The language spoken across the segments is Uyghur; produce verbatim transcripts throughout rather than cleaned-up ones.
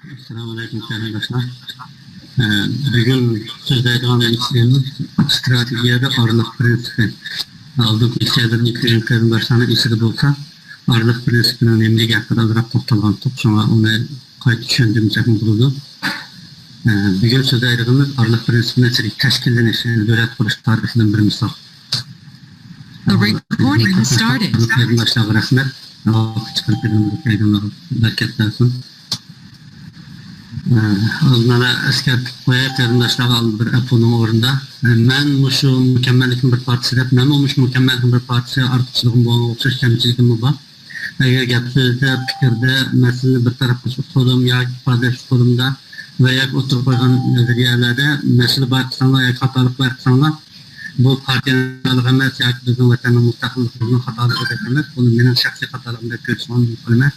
ئەسسالامۇئەلەيكۇم، قېرىنداشلار. ئە، بۈگۈن سۆزلەيدىغان مەسىلىمىز ئىستراتېگىيەدە ئارىلىق پىرىنسىپى. ئالدىنقى لېكسىيەلەرنى ئۆتكۈزگەن قېرىنداشلارنىڭ ئېسىدە بولسا، ئارىلىق پىرىنسىپىنىڭ نېمىلىكى ھەققىدە ئازراق توختالغانتۇق، شۇڭا ئۇنى قايتا چۈشەندۈرمىسەكمۇ بولىدۇ. ئە، بۈگۈن سۆزلەيدىغىنىمىز ئارىلىق پىرىنسىپىنىڭ ئىچىدىكى تەشكىللىنىش، دۆلەت قۇرۇش تارىخىدىن بىر مىسال. The recording has started. قېرىنداشلارغا رەھمەت. ۋاقىت چىقىرىپ بېرىپ بەرگەنلەرگە بەرىكەت بەرسۇن. ئە، ئالدىن ئالا ئەسكەرتىپ قوياي، قېرىنداشلارغا ئالدى بىر ئەپۇنىڭ ئورنىدا. ئە، مەن مۇشۇ مۇكەممەللىكنىڭ بىر پارچىسى دەپ، مەنمۇ مۇشۇ مۇكەممەللىكنىڭ بىر پارچىسى، ئارتۇقچىلىقىم بولغانغا ئوخشاش كەمچىلىكىممۇ بار. ئەگەر گەپ سۆزدە، پىكىردە مەسىلىنى بىر تەرەپ قىلىش ئۇسۇلۇم ياكى ئىپادىلەش ئۇسۇلۇمدا ۋە ياكى ئوتتۇرىغا قويغان نەزەرىيەلەردە مەسىلە بار دېسەڭلار ياكى خاتالىق بار دېسەڭلار، بۇ پارتىيەنىڭ خاتالىقى ئەمەس ياكى بىزنىڭ ۋەتەننىڭ مۇستەقىللىقىمىزنىڭ خاتالىقى دەپ ئەمەس، بۇنى مېنىڭ شەخسىي خاتالىقىم دەپ كۆرۈشۈڭلارنى ئۈمىد قىلىمەن.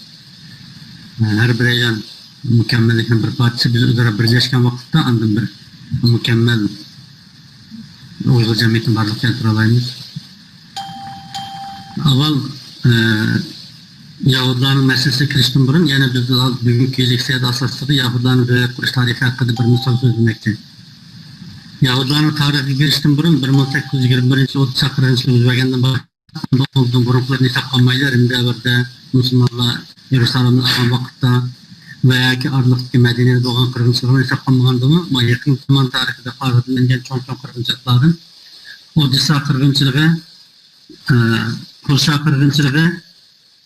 ھەر بىرەيلەن مۇكەممەللىكنىڭ بىر پارچىسى، بىز ئۆزئارا بىرلەشكەن ۋاقىتتا ئاندىن بىر مۇكەممەل ئۇيغۇر جەمئىيىتىنى بارلىققا كەلتۈرەلەيمىز. ئاۋۋال، ئە، يەھۇدىيلارنىڭ مەسىلىسىگە كىرىشتىن بۇرۇن، يەنە بىز بۈگۈنكى لېكسىيەدە ئاساسلىقى يەھۇدىيلارنىڭ دۆلەت قۇرۇش تارىخى ھەققىدە بىر مىسال سۆزلىمەكچى. يەھۇدىيلارنىڭ تارىخىگە كىرىشتىن بۇرۇن، بىر مىڭ سەككىز يۈز يىگىرمە بىرىنچى يىل ئوتتۇز قىرغىنچىلىق يۈز بەرگەندىن باشلاپ، بۇرۇنقىلىرىنى ھېساب قىلمايلى، رىمدە دەۋرىدە مۇسۇلمانلار يېرۇسالىمنى ئالغان ۋاقىتتا ۋە ياكى ئارىلىقتىكى مەدەنىيەتتە بولغان قىرغىنچىلىقلارنى ھېساب قىلمىغاندىمۇ، ما يېقىن زامان تارىخىدا قاغىدىلەنگەن چوڭ-چوڭ قىرغىنچىلىقلاردىن ئودېسسا قىرغىنچىلىقى، ئە، پولشا قىرغىنچىلىقى،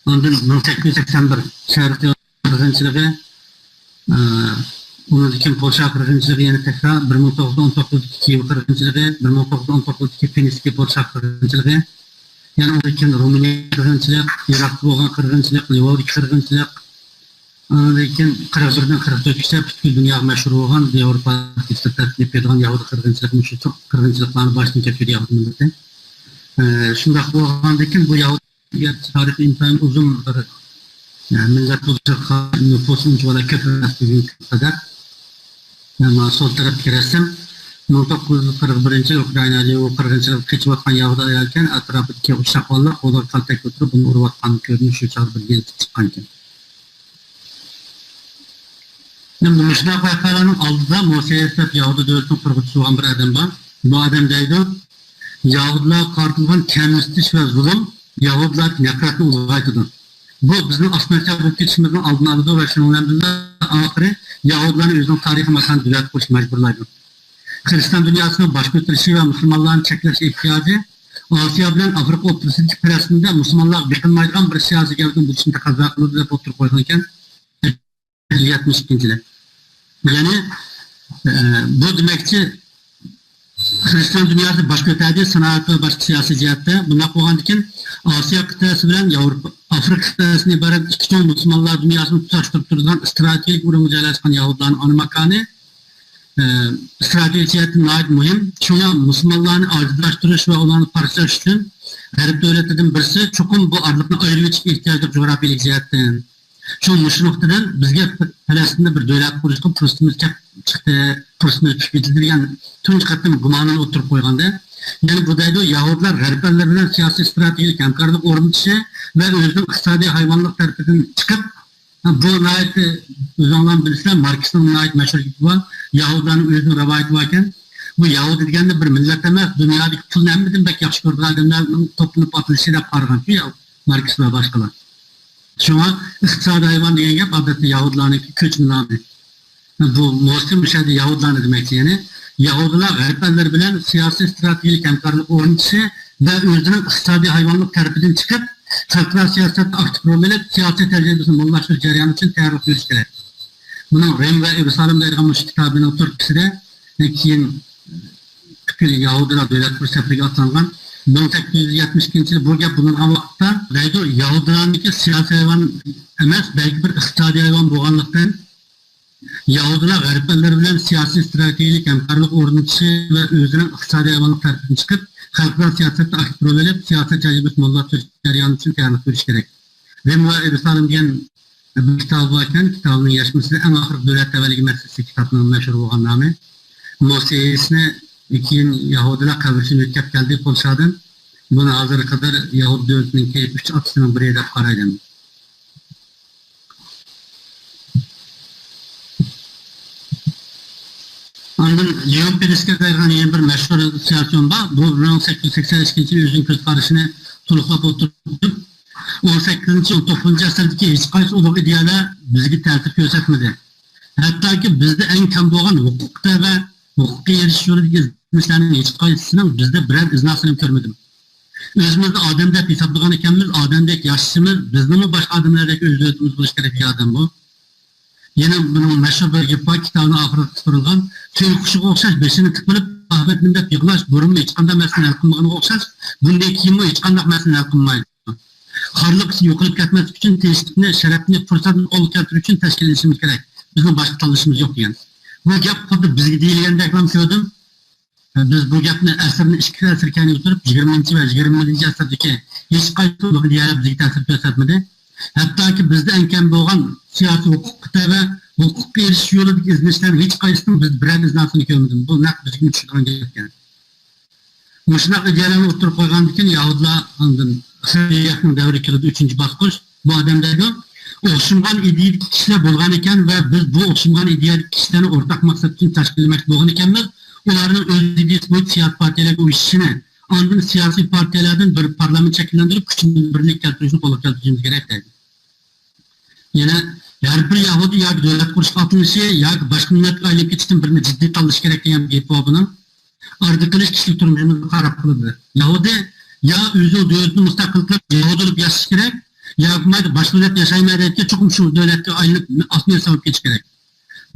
ئاندىن مىڭ سەككىز يۈز سەكسەن بىر شەرقىي قىرغىنچىلىقى، ئە، ئۇنىڭدىن كېيىن پولشا قىرغىنچىلىقى يەنە تەكرار، بىر مىڭ توققۇز يۈز ئون توققۇزدىكى كىيېۋ قىرغىنچىلىقى، بىر مىڭ توققۇز يۈز ئون توققۇزدىكى پىنسكى پولشا قىرغىنچىلىقى، يەنە ئۇنىڭدىن كېيىن رومىنىيە قىرغىنچىلىق، ئىراقتا بولغان قىرغىنچىلىق، لىۋودىكى قىرغىنچىلىق، ئاندىن كېيىن قىرىق بىردىن قىرىق تۆتكىچە پۈتكۈل دۇنياغا مەشھۇر بولغان ياۋروپا تەرەپلىك بېرىدىغان يەھۇدىي قىرغىنچىلىقى، مۇشۇ قىرغىنچىلىقلارنى باشتىن كەچۈردى يەھۇدىي مىللىتى. ئە، شۇنداق بولغاندىن كېيىن بۇ يەھۇدىي تارىخى ئىنتايىن ئۇزۇن بىر، ئە، مىللەت بولۇشىغا نوپۇس ئۇنچىۋالا كۆپ ئەمەس بۈگۈنكى قەدەر. مانا سول تەرەپتىكى رەسىم، مىڭ توققۇز يۈز قىرىق بىرىنچى يىل ئۇكرائىنا لىۋو قىرغىنچىلىقىدا قېچىۋاتقان يەھۇدىي ئايالكەن، ئەتراپىدىكى ئۇششاق بالىلار قولىغا كالتەك كۆتۈرۈپ ئۇنى ئۇرۇۋاتقان كۆرۈنۈش شۇ چاغدا بىر گېزىتتە چىققانىكەن. ئەمدى مۇشۇنداق ۋەقەلەرنىڭ ئالدىدا موسېس دەپ يەھۇدىي دۆلىتىنى قۇرغۇچى بولغان بىر ئادەم بار. بۇ ئادەم دەيدۇ، يەھۇدىيلارغا قارىتىلغان كەمسىتىش ۋە زۇلۇم يەھۇدىيلاردا نەپرەتنى ئۇلغايتىدۇ. بۇ بىزنىڭ ئاسمانچە بولۇپ كېتىشىمىزنىڭ ئالدىنى ئالىدۇ ۋە شۇنىڭ بىلەن بىللە ئاخىرى يەھۇدىيلارنى ئۆزىنىڭ تارىخىي ماكانىدا دۆلەت قۇرۇشقا مەجبۇرلايدۇ. خىرىستىيان دۇنياسىنىڭ باش كۆتۈرۈشى ۋە مۇسۇلمانلارنى چەكلەش ئېھتىياجى ئاسىيا بىلەن ئافرىقا ئوتتۇرىسىدىكى پەلەستىندە مۇسۇلمانلارغا بېقىنمايدىغان بىر سىياسىي گەۋدىنىڭ بولۇشىنى تەقەززا قىلىدۇ، دەپ ئوتتۇرىغا قويغانىكەن. يەتمىش ئىككىنچى يىلى. يەنى، ئە، بۇ دېمەكچى، خىرىستىيان دۇنياسى باش كۆتەردى، سانائەت ۋە باشقا سىياسىي جەھەتتە. بۇنداق بولغاندىكىن، ئاسىيا قىتئەسى بىلەن ياۋروپا، ئافرىقا قىتئەسىدىن ئىبارەت ئىككى چوڭ مۇسۇلمانلار دۇنياسىنى تۇتاشتۇرۇپ تۇرىدىغان ئىستراتېگىك ئورۇنغا جايلاشقان يەھۇدىيلارنىڭ ئانا ماكانى، ئە، ئىستراتېگىيە جەھەتتىن ناھايىتى مۇھىم. شۇڭا مۇسۇلمانلارنى ئاجىزلاشتۇرۇش ۋە ئۇلارنى پارچىلاش ئۈچۈن غەرب دۆلەتلىرىدىن بىرسى چوقۇم بۇ ئارىلىقنى ئايرىۋېتىشكە ئېھتىياجلىق جۇغراپىيەلىك جەھەتتىن. شۇڭا مۇشۇ نۇقتىدىن بىزگە پەلەستىندە بىر دۆلەت قۇرۇشقا پۇرسىتىمىز كەپ چىقتى، پۇرسىتىمىز چۈشۈپ كېتىدۇ دېگەن تۇنجى قېتىم گۇمانىنى ئوتتۇرىغا قويغاندا، يەنە بۇ دەيدۇ، يەھۇدىيلار غەرب ئەللىرى بىلەن سىياسىي ئىستراتېگىيەلىك ھەمكارلىق ئورنىتىشى ۋە ئۆزىنىڭ ئىقتىسادىي ھايۋانلىق تەرىپىدىن چىقىپ، ھە، بۇ ناھايىتى ئۆزۈڭلارمۇ بىلىسىلەر، ماركسنىڭ ناھايىتى مەشھۇر گېپى بار، يەھۇدىيلارنىڭ ئۆزىنىڭ رىۋايىتى باركەن، بۇ يەھۇدىي دېگەندە بىر مىللەت ئەمەس، دۇنيادىكى پۇلنى ھەممىدىن بەك ياخشى كۆرىدىغان ئادەملەرنىڭ توپلىنىپ ئاتىلىشى دەپ قارىغان شۇ ماركس ۋە باشقىلار. شۇڭا ئىقتىسادىي ھايۋان دېگەن گەپ ئادەتتە يەھۇدىيلارنىڭكى كۆچمە نامى. بۇ موسى مۇشۇ يەردە يەھۇدىيلارنى دېمەكچى، يەنى يەھۇدىيلار غەرب ئەللىرى بىلەن سىياسىي ئىستراتېگىيەلىك ھەمكارلىق ئورنىتىشى ۋە ئۆزىنىڭ ئىقتىسادىي ھايۋانلىق تەرىپىدىن چىقىپ، خەلقئارا سىياسەتتە ئاكتىپ رول ئېلىپ، سىياسىي تەجرىبىسىنى موللاشتۇرۇش جەريانى ئۈچۈن تەييارلىق كۆرۈشى كېرەك. بۇنىڭ رىم ۋە ئىيرۇسالىم دەيدىغان مۇشۇ كىتابىنىڭ تۈرتكىسىدە كېيىن پۈتكۈل يەھۇدىيلار دۆلەت قۇرۇش سەپىرىگە ئاتلانغان. مىڭ سەككىز يۈز يەتمىش ئىككىنچى يىلى بۇ گەپ بولۇنغان ۋاقىتتا دەيدۇ، يەھۇدىيلارنىڭكى سىياسىي ھايۋان ئەمەس، بەلكى بىر ئىقتىسادىي ھايۋان بولغانلىقتىن، يەھۇدىيلار غەرب ئەللىرى بىلەن سىياسىي ئىستراتېگىيەلىك ھەمكارلىق ئورنىتىشى ۋە ئۆزىنىڭ ئىقتىسادىي ھايۋانلىق تەرىپىدىن چىقىپ، خەلقئارا سىياسەتتە ئاكتىپ رول ئېلىپ، سىياسەت تەجرىبىسىنى موللاشتۇرۇش جەريانى ئۈچۈن تەييارلىق كۆرۈشى كېرەك. رىم ۋە ئىيرۇسالىم دېگەن بىر كىتابى باركەن، كىتابىنىڭ يەشمىسىدە ئەڭ ئاخىرقى دۆلەت تەۋەلىكى مەسىلىسى كىتابنىڭ مەشھۇر بولغان نامى. موسى ھېيسنى كېيىن يەھۇدىيلار قەبرىسىنى يۆتكەپ كەلدى پولشادىن. بۇنى ھازىرغا قەدەر يەھۇدىي دۆلىتىنىڭكى ئۈچ ئاتىسىنىڭ بىرى دەپ قارايدۇ. ئاندىن لېئون پېرېسكا دەيدىغان يەنە بىر مەشھۇر سىياسىيون بار. بۇ بىر مىڭ سەككىز يۈز سەكسەن ئىككىنچى يىلى ئۆزىنىڭ كۆز قارىشىنى تولۇقلاپ ئولتۇرۇپ، ئون سەككىزىنچى، ئون توققۇزىنچى ئەسىردىكى ھېچقايسى ئۇلۇغ ئىدىيەلەر بىزگە تەسىر كۆرسەتمىدى. ھەتتاكى بىزدە ئەڭ كەم بولغان ھوقۇققا تەۋە، ھوقۇققا ئېرىشىش يولىدىكى ئىزدىنىشلەرنىڭ ھېچقايسىسىنىڭ بىزدە بىرەر ئىزناسىنى كۆرمىدىم. ئۆزىمىزنى ئادەم دەپ ھېسابلىغان ئىكەنمىز، ئادەمدەك ياشىشىمىز، بىزنىمۇ باشقا ئادەملەردەك ئۆز دۆلىتىمىز بولۇش كېرەك دېگەن ئادەم بۇ. يەنە بۇنىڭ مەشھۇر بىر گېپى بار، كىتابنىڭ ئاخىرىدا قىستۇرۇلغان، تۆگە قۇشىغا ئوخشاش بېشىنى تىقىۋېلىپ، ئاھ بەتنىم دەپ يىغلاش بۇرۇنمۇ ھېچقانداق مەسىلىنى ھەل قىلمىغىنىغا ئوخشاش، بۇندىن كېيىنمۇ ھېچقانداق مەسىلىنى ھەل قىلمايدۇ. خارلىق يوقىلىپ كەتمەسلىك ئۈچۈن تىنچلىقنى، شەرەپنى، پۇرسەتنى قولغا كەلتۈرۈش ئۈچۈن تەشكىللىنىشىمىز كېرەك. بىزنىڭ باشقا تاللىشىمىز يوق دېگەن. بۇ گەپ خۇددى بىزگە دېيىلگەندەكلا كۆردۈم. بىز بۇ گەپنى ئەسىرنى ئىككى ئەسىر كەينىگە سۈرۈپ، يىگىرمىنچى ۋە يىگىرمە بىرىنچى ئەسىردىكى ھېچقايسى ئۇلۇغ ئىدىيەلەر بىزگە تەسىر كۆرسەتمىدى. ھەتتاكى بىزدە ئەڭ كەم بولغان سىياسىي ھوقۇققا تەۋە، ھوقۇققا ئېرىشىش يولىدىكى ئىزدىنىشلەرنىڭ ھېچقايسىسىنىڭ بىز بىرەر ئىزناسىنى كۆرمىدىم. بۇ نەق بىزگىمۇ چۈشىدىغان گەپكەن. مۇشۇنداق ئىدىيەلەرنى ئوتتۇرىغا قويغاندىن كېيىن يەھۇدىيلار ئاندىن خىزقىيانىڭ دەۋرى كېلىدۇ، ئۈچىنچى باسقۇچ. بۇ ئادەم دەيدۇ، ئوخشىمىغان ئىدىيەدىكى كىشىلەر بولغان ئىكەن ۋە بىز بۇ ئوخشىمىغان ئىدىيەدىكى كىشىلەرنى ئورتاق مەقسەت ئۈچۈن تەشكىللىمەكچى بولغان ئىكەنمىز. ئۇلارنىڭ ئۆز ئىدىيەسى بويىچە سىياسىي پارتىيەلەرگە ئۇيۇشۇشىنى، ئاندىن سىياسىي پارتىيەلەردىن بىر پارلامېنت شەكىللەندۈرۈپ، كۈچىنى بىرلىككە كەلتۈرۈشنى قولغا كەلتۈرۈشىمىز كېرەك دەيدۇ. يەنە ھەر بىر يەھۇدىي ياكى دۆلەت قۇرۇشقا ئاتلىنىشى ياكى باشقا مىللەتكە ئايلىنىپ كېتىشتىن بىرنى جىددىي تاللىشى كېرەك دېگەن گېپى بار بۇنىڭ. ئارىدىكى قىلىش كىشىلىك تۇرمۇشىمىزغا قاراپ قىلىدۇ. يەھۇدىي يا ئۆزىنىڭ دۆلىتىنى مۇستەقىل قىلىپ يەھۇدىي بولۇپ ياشاش كېرەك، ياكى مايدا باشقا دۆلەتتە ياشايمەن دەيدىكەن، چوقۇم شۇ دۆلەتكە ئايلىنىپ ئاسسىمىلياتسىيە بولۇپ كېتىش كېرەك.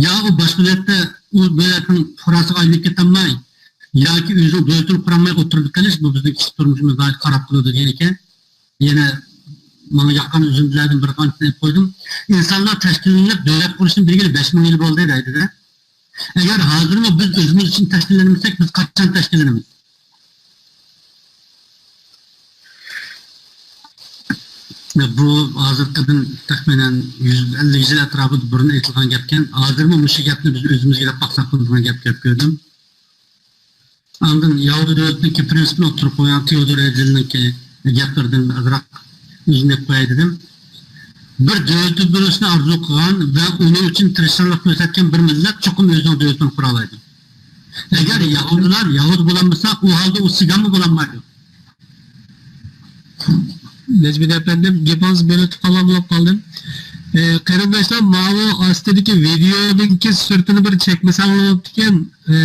يا ئۇ باشقا دۆلەتتە ئۇ دۆلەتنىڭ پۇقراسىغا ئايلىنىپ كېتەلمەي، ياكى ئۆزىنىڭ دۆلىتىنى قۇرالماي ئوتتۇرىدا قېلىش، بۇ بىزنىڭ كىشىلىك تۇرمۇشىمىزغا قاراپ قىلىدۇ دېگەن ئىكەن. يەنە ماڭا ياققان ئۈزۈندىلەردىن بىر قانچىسىنى ئېلىپ قويدۇم. ئىنسانلار تەشكىللىنىپ دۆلەت قۇرۇشنى بىلگىلى بەش مىڭ يىل بولدى دەيدۇ-دە. ئەگەر ھازىرمۇ بىز ئۆزىمىز ئۈچۈن تەشكىللەنمىسەك، بىز قاچان تەشكىللىنىمىز؟ بۇ ھازىرقىدىن تەخمىنەن يۈز ئەللىك يىل ئەتراپىدا بۇرۇن ئېيتىلغان گەپكەن. ھازىرمۇ مۇشۇ گەپنى بىز ئۆزىمىزگە دەپ باقساق بولىدىغان گەپ، گەپ كۆردۈم. ئاندىن يەھۇدىي دۆلىتىنىڭكى پىرىنسىپىنى ئوتتۇرىغا قويغان تېئودور ھېرتزېلنىڭكى گەپلىرىدىن ئازراق ئۈزۈندە ئېلىپ قوياي دېدىم. بىر دۆلىتى بولۇشنى ئارزۇ قىلغان ۋە ئۇنىڭ ئۈچۈن تىرىشچانلىق كۆرسەتكەن بىر مىللەت چوقۇم ئۆزىنىڭ دۆلىتىنى قۇرالايدۇ. ئەگەر يەھۇدىيلار يەھۇدىي بولالمىسا، ئۇ ھالدا ئۇ سىگانمۇ بولالمايدۇ. نەجمىدىن ئەپەندىم، گېپىڭىزنى بۆلۈۋېتىپ قالغان بولۇپ قالدىم. ئى، قېرىنداشلار، ماۋۇ ئاستىدىكى ۋىدېئونىڭكى سۈرىتىنى بىر چەكمىسەڭلار بوپتىكەن. ئى،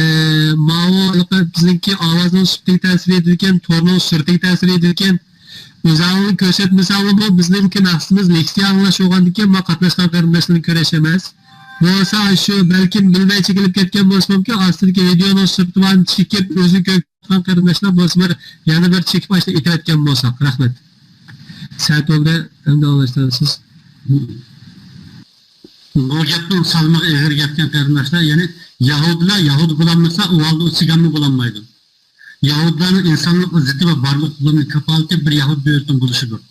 ماۋۇ ھېلىقى بىزنىڭكى ئاۋازنىڭ سۈپىتىگە تەسىر يېتىدىكەن، تورنىڭ سۈرىتىگە تەسىر يېتىدىكەن. ئۆزەڭلارنى كۆرسەتمىسەڭلارمۇ، بىزنىڭكى مەقسىتىمىز لېكسىيە ئاڭلاش بولغاندىكىن، ما قاتناشقان قېرىنداشلارنى كۆرۈش ئەمەس. بولمىسا شۇ بەلكىم بىلمەي چېكىلىپ كەتكەن بولسا مۇمكىن، ئاستىدىكى ۋىدېئونىڭ سۈپىتى بار چېكىپ، ئۆزىنى كۆرۈپ قېرىنداشلار بولسا بىر، يەنە بىر چېكىپ ئاشۇنداق ئېتىۋەتكەن بولساق. رەھمەت. سەت بولدى، ئەمدى ئاڭلاشتۇرىسىز. بۇ گەپنىڭ سالمىقى ئېغىر گەپكەن قېرىنداشلار. يەنى يەھۇدىيلار يەھۇدىي بولالمىسا، ئۇ ھالدا ئۇ سىگانمۇ بولالمايدۇ. يەھۇدىيلارنىڭ ئىنسانلىق ئىززىتى ۋە بارلىق قۇرۇلۇشىنىڭ كاپالىتى بىر يەھۇدىي دۆلىتىنىڭ بولۇشىدۇر.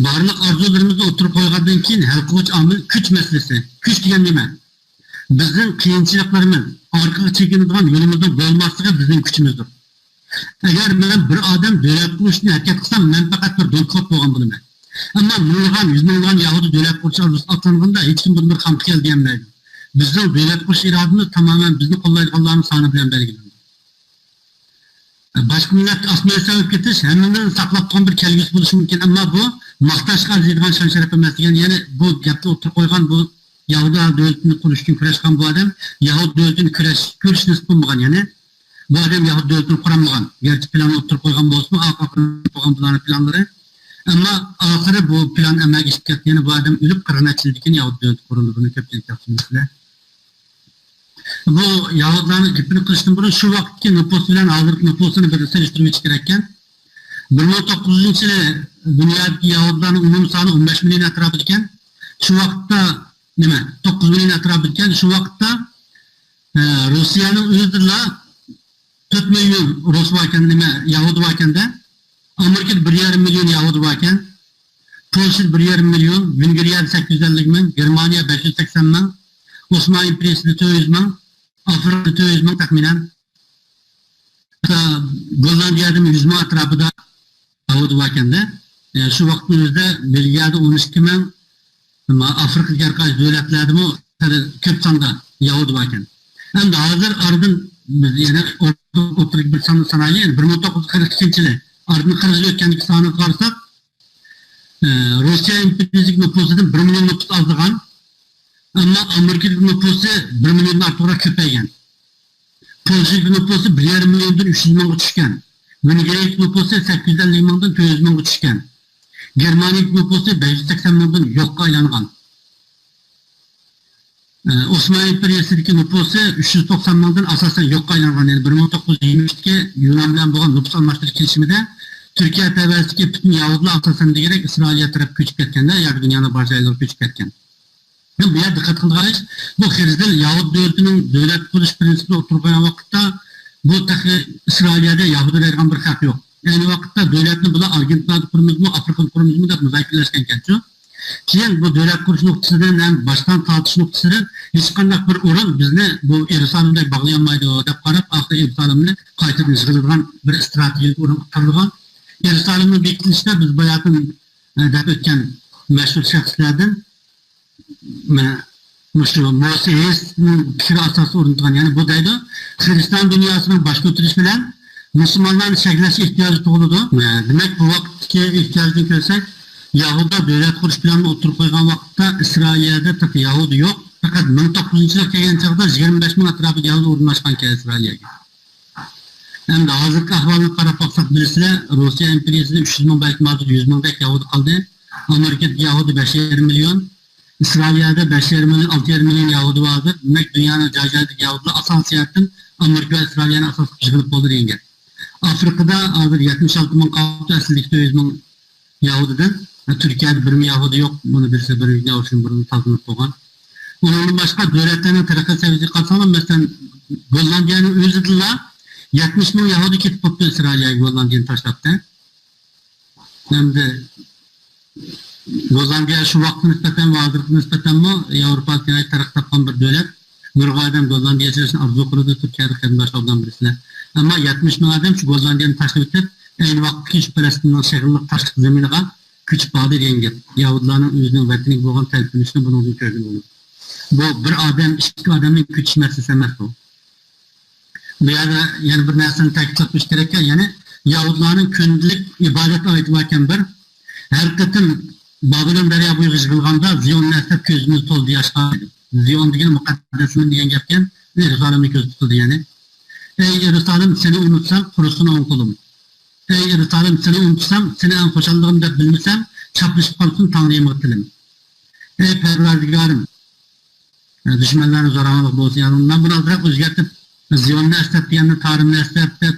بارلىق ئارزۇلىرىمىزنى ئوتتۇرىغا قويغاندىن كېيىن ھەل قىلغۇچ ئامىل كۈچ مەسىلىسى. كۈچ دېگەن نېمە؟ بىزنىڭ قىيىنچىلىقلىرىمىز، ئارقىغا چېكىنىدىغان يولىمىزنىڭ بولماسلىقى بىزنىڭ كۈچىمىزدۇر. ئەگەر مەن بىر ئادەم دۆلەت قۇرۇشنى ھەرىكەت قىلسام، مەن پەقەت بىر دونكىخوت بولغان بولىمەن. ئەمما مىڭلىغان، يۈز مىڭلىغان يەھۇدىي دۆلەت قۇرۇش ئارزۇسىغا ئاتلانغاندا، ھېچكىم بۇنى بىر خام خىيال دېيەلمەيدۇ. بىزنىڭ دۆلەت قۇرۇش ئىرادىمىز تامامەن بىزنى قوللايدىغانلارنىڭ سانى بىلەن بەلگىلىنىدۇ. باشقا مىللەتكە ئاسسىمىلياتسىيە بولۇپ كېتىش ھەممىمىزنى ساقلاپ تۇرغان بىر كەلگۈسى بولۇشى مۇمكىن، ئەمما بۇ ماختاشقا ئەرزىيدىغان شان-شەرەپ ئەمەس دېگەن، يەنى بۇ گەپنى ئوتتۇرىغا قويغان، بۇ يەھۇدىي دۆلىتىنى قۇرۇش ئۈچۈن كۈرەش قىلغان بۇ ئادەم يەھۇدىي دۆلىتىنى كۈرەش، كۈرۈش نېسىپ قىلمىغان، يەنى بۇ ئادەم يەھۇدىي دۆلىتىنى قۇرالمىغان. گەرچە پىلاننى ئوتتۇرىغا قويغان بولسىمۇ، ئاخىرى قۇرغان بۇلارنىڭ پىلانلىرى. ئەمما ئاخىرى بۇ پىلان ئەمەلگە ئېشىپ كەتتى. يەنى بۇ ئادەم ئۆلۈپ قىرىق نەچچە يىلدىن كېيىن يەھۇدىي دۆلىتى قۇرۇلدى. بۇنى كۆپچىلىك ياخشى بىلىسىلەر. بۇ يەھۇدىيلارنىڭ گېپىنى قىلىشتىن بۇرۇن شۇ ۋاقىتتىكى نوپۇس بىلەن ھازىرقى نوپۇسىنى بىر سېلىشتۇرۇپ ئۆتۈش كېرەككەن. بىر مىڭ توققۇز يۈزىنچى يىلى دۇنيادىكى يەھۇدىيلارنىڭ ئومۇمىي سانى ئون بەش مىليون ئەتراپىدىكەن. شۇ ۋاقىتتا، نېمە، توققۇز مىليون ئەتراپىدىكەن. شۇ ۋاقىتتا، ئە، روسىيەنىڭ ئۆزىدىلا تۆت مىليون رۇس باركەن، نېمە، يەھۇدىي باركەن-دە. ئامېرىكىدا بىر يېرىم مىليون يەھۇدىي باركەن. پولشىدا بىر يېرىم مىليون، ۋېنگرىيەدە سەككىز يۈز ئەللىك مىڭ، گېرمانىيە بەش يۈز سەكسەن مىڭ، ئوسمانلى ئىمپېرىيىسىدە تۆت يۈز مىڭ، ئافرىقىدا تۆت يۈز مىڭ تەخمىنەن. ھەتتا گوللاندىيەدىمۇ يۈز مىڭ ئەتراپىدا يەھۇدىي باركەن-دە. ئە، شۇ ۋاقىتنىڭ ئۆزىدە بېلگىيەدە ئون ئىككى مىڭ، ئەمما ئافرىقىدىكى ھەر قايسى دۆلەتلەردىمۇ كۆپ ساندا يەھۇدىي باركەن. ئەمدى ھازىر ئارىدىن بىز يەنە ئوتتۇرىغا بىر ساننى سانايلى. يەنى بىر مىڭ توققۇز يۈز قىرىق ئىككىنچى يىلى، ئارىدىن قىرىق يىل ئۆتكەندىكى سانىغا قارىساق، ئە، روسىيە ئىمپېرىيىسىدىكى نوپۇسىدىن بىر مىليون نوپۇس ئازلىغان، ئەمما ئامېرىكىدىكى نوپۇسى بىر مىليوندىن ئارتۇقراق كۆپەيگەن. پولشىدىكى نوپۇسى بىر يېرىم مىليوندىن ئۈچ يۈز مىڭغا چۈشكەن. ۋېنگرىيەدىكى نوپۇسى سەككىز يۈز ئەللىك مىڭدىن تۆت يۈز مىڭغا چۈشكەن. گېرمانىيەدىكى نوپۇسى بەش يۈز سەكسەن مىڭدىن يوققا ئايلانغان. ئە، ئوسمان ئىمپېرىيەسىدىكى نوپۇسى ئۈچ يۈز توقسان مىڭدىن ئاساسەن يوققا ئايلانغان. يەنى بىر مىڭ توققۇز يۈز يىگىرمە ئۈچتىكى يۇنان بىلەن بولغان نوپۇس ئالماشتۇرۇش كېلىشىمىدە تۈركىيە تەۋەسىدىكى پۈتۈن يەھۇدىيلار ئاساسەن دېگۈدەك ئىسرائىلىيە تەرەپكە كۆچۈپ كەتكەندە، ياكى دۇنيانىڭ باشقا جايلىرىغا كۆچۈپ كەتكەن. بۇ يەردە دىققەت قىلىدىغان ئىش، بۇ خىرىزىل يەھۇدىي دۆلىتىنىڭ دۆلەت قۇرۇش پىرىنسىپىنى ئوتتۇرىغا قويغان ۋاقىتتا، بۇ تېخى ئىسرائىلىيەدە يەھۇدىي دەيدىغان بىر خەق يوق. ئەينى ۋاقىتتا دۆلەتنى بۇلار ئارگېنتىنادا قۇرىمىزمۇ، ئافرىقىدا قۇرىمىزمۇ دەپ مۇزاكىرىلەشكەنكەنچۇ. كېيىن بۇ دۆلەت قۇرۇش نۇقتىسىدىن ھەم باشقا تارتىش نۇقتىسىدىن ھېچقانداق بىر ئورۇن بىزنى بۇ يېرۇسالىمدەك باغلىيالمايدۇ دەپ قاراپ، ئاخىرى يېرۇسالىمنى قايتىدىن يىغىلىدىغان بىر ئىستراتېگىيەلىك ئورۇنغا تاللىغان. يېرۇسالىمنىڭ بېكىتىلىشىدە بىز باياتىن، ئە، دەپ ئۆتكەن مەشھۇر شەخسلەردىن مۇشۇ موسى ھېيسنىڭ پىكرى ئاساسىدا ئورنىتىلغان. يەنى بۇ دەيدۇ، خىرىستىيان دۇنياسىنىڭ باش كۆتۈرۈشى بىلەن مۇسۇلمانلارنى چەكلەش ئېھتىياجى تۇغۇلىدۇ. دېمەك، بۇ ۋاقىتتىكى ئېھتىياجدىن كۆرسەك، يەھۇدىيلار دۆلەت قۇرۇش پىلانىنى ئوتتۇرىغا قويغان ۋاقىتتا ئىسرائىلىيەدە تېخى يەھۇدىي يوق. پەقەت مىڭ توققۇز يۈزىنچى يىلغا كەلگەن چاغدا يىگىرمە بەش مىڭ ئەتراپىدا يەھۇدىي ئورۇنلاشقانكەن ئىسرائىلىيەگە. ئەمدى ھازىرقى ئەھۋالنى قاراپ باقساق، بىلىسىلەر، روسىيە ئىمپېرىيەسىدە ئۈچ يۈز مىڭ، بەلكىم ھازىر يۈز مىڭدەك يەھۇدىي قالدى. ئامېرىكىدىكى يەھۇدىي بەش يېرىم مىليون، ئىسرائىلىيەدە بەش يېرىم مىليون، ئالتە يېرىم مىليون يەھۇدىي بار ھازىر. دېمەك، دۇنيانىڭ جاي-جايىدىكى يەھۇدىيلار ئاساسىي جەھەتتىن ئامېرىكا ۋە ئىسرائىلىيەنى ئاساس قىلىپ يىغىلىپ بولدى دېگەن گەپ. ئافرىقىدا ھازىر يەتمىش ئالتە مىڭ قالدى، ئەسلىدىكى تۆت يۈز مىڭ يەھۇدىيدىن. تۈركىيەدە بىر مىليون يەھۇدىي يوق. بۇنى بىلسە، بىر مىليون يەھۇدىي بۇرۇن تازىلىنىپ بولغان. ئۇنىڭدىن باشقا دۆلەتلەرنىڭ تەرەققىيات سەۋىيەسىگە قارىساڭلار، مەسىلەن، گوللاندىيەنىڭ ئۆزىدىلا يەتمىش مىڭ يەھۇدىي كېتىپ بوپتۇ ئىسرائىلىيەگە، گوللاندىيەنى تاشلاپتۇ. ئەمدى گوللاندىيە شۇ ۋاقىتقا نىسبەتەن ۋە ھازىرقى نىسبەتەنمۇ ياۋروپادا ناھايىتى تەرەققىي تاپقان بىر دۆلەت. نۇرغۇن ئادەم گوللاندىيەگە ئۆتۈشنى ئارزۇ قىلىدۇ، تۈركىيەدە قېرىنداشلار بىلەن بىرسىلەر. ئەمما يەتمىش مىڭ ئادەم شۇ گوللاندىيەنى تاشلاپ ئۆتۈپ، ئەينى ۋاقىتتىكى شۇ پەلەستىننىڭ شەھىرلىك تاشلىق زېمىنىغا كۆچۈپ باردى دېگەن گەپ. يەھۇدىيلارنىڭ ئۆزىنىڭ ۋەتىنىگە بولغان تەلپۈنۈشىنى بۇنىڭدىن كۆرگىلى بولىدۇ. بۇ بىر ئادەم، ئىككى ئادەمنىڭ كۆچۈش مەسىلىسى ئەمەس بۇ. بۇ يەردە يەنە بىر نەرسىنى تەكىتلەپ قويۇش كېرەككەن، يەنى يەھۇدىيلارنىڭ كۈندىلىك ئىبادەت ئادىتى باركەن بىر، ھەر قېتىم بابىلون دەريا بويىغا يىغىلغاندا زىيوننى ئەسلەپ كۆزىمىز تولدى ياشقا. زىيون دېگەن مۇقەددەس زېمىن دېگەن گەپكەن، يېرۇسالىمنى كۆزدە تۇتىدۇ يەنى. ئەي يېرۇسالىم، سېنى ئۇنتۇسام، قۇرۇسۇن ئوڭ قولۇم. ئەي يېرۇسالىم، سېنى ئۇنتۇسام، سېنى ئەڭ خۇشاللىقىم دەپ بىلمىسەم، چاپلىشىپ قالسۇن تاڭرىيىمغا تىلىم. ئەي پەرۋەردىگارىم، دۈشمەنلەرنى زوراۋانلىق بولسۇن. يەنى مەن بۇنى ئازراق ئۆزگەرتىپ، زىيوننى ئەسلەپ دېگەننى تارىمنى ئەسلەپ دەپ،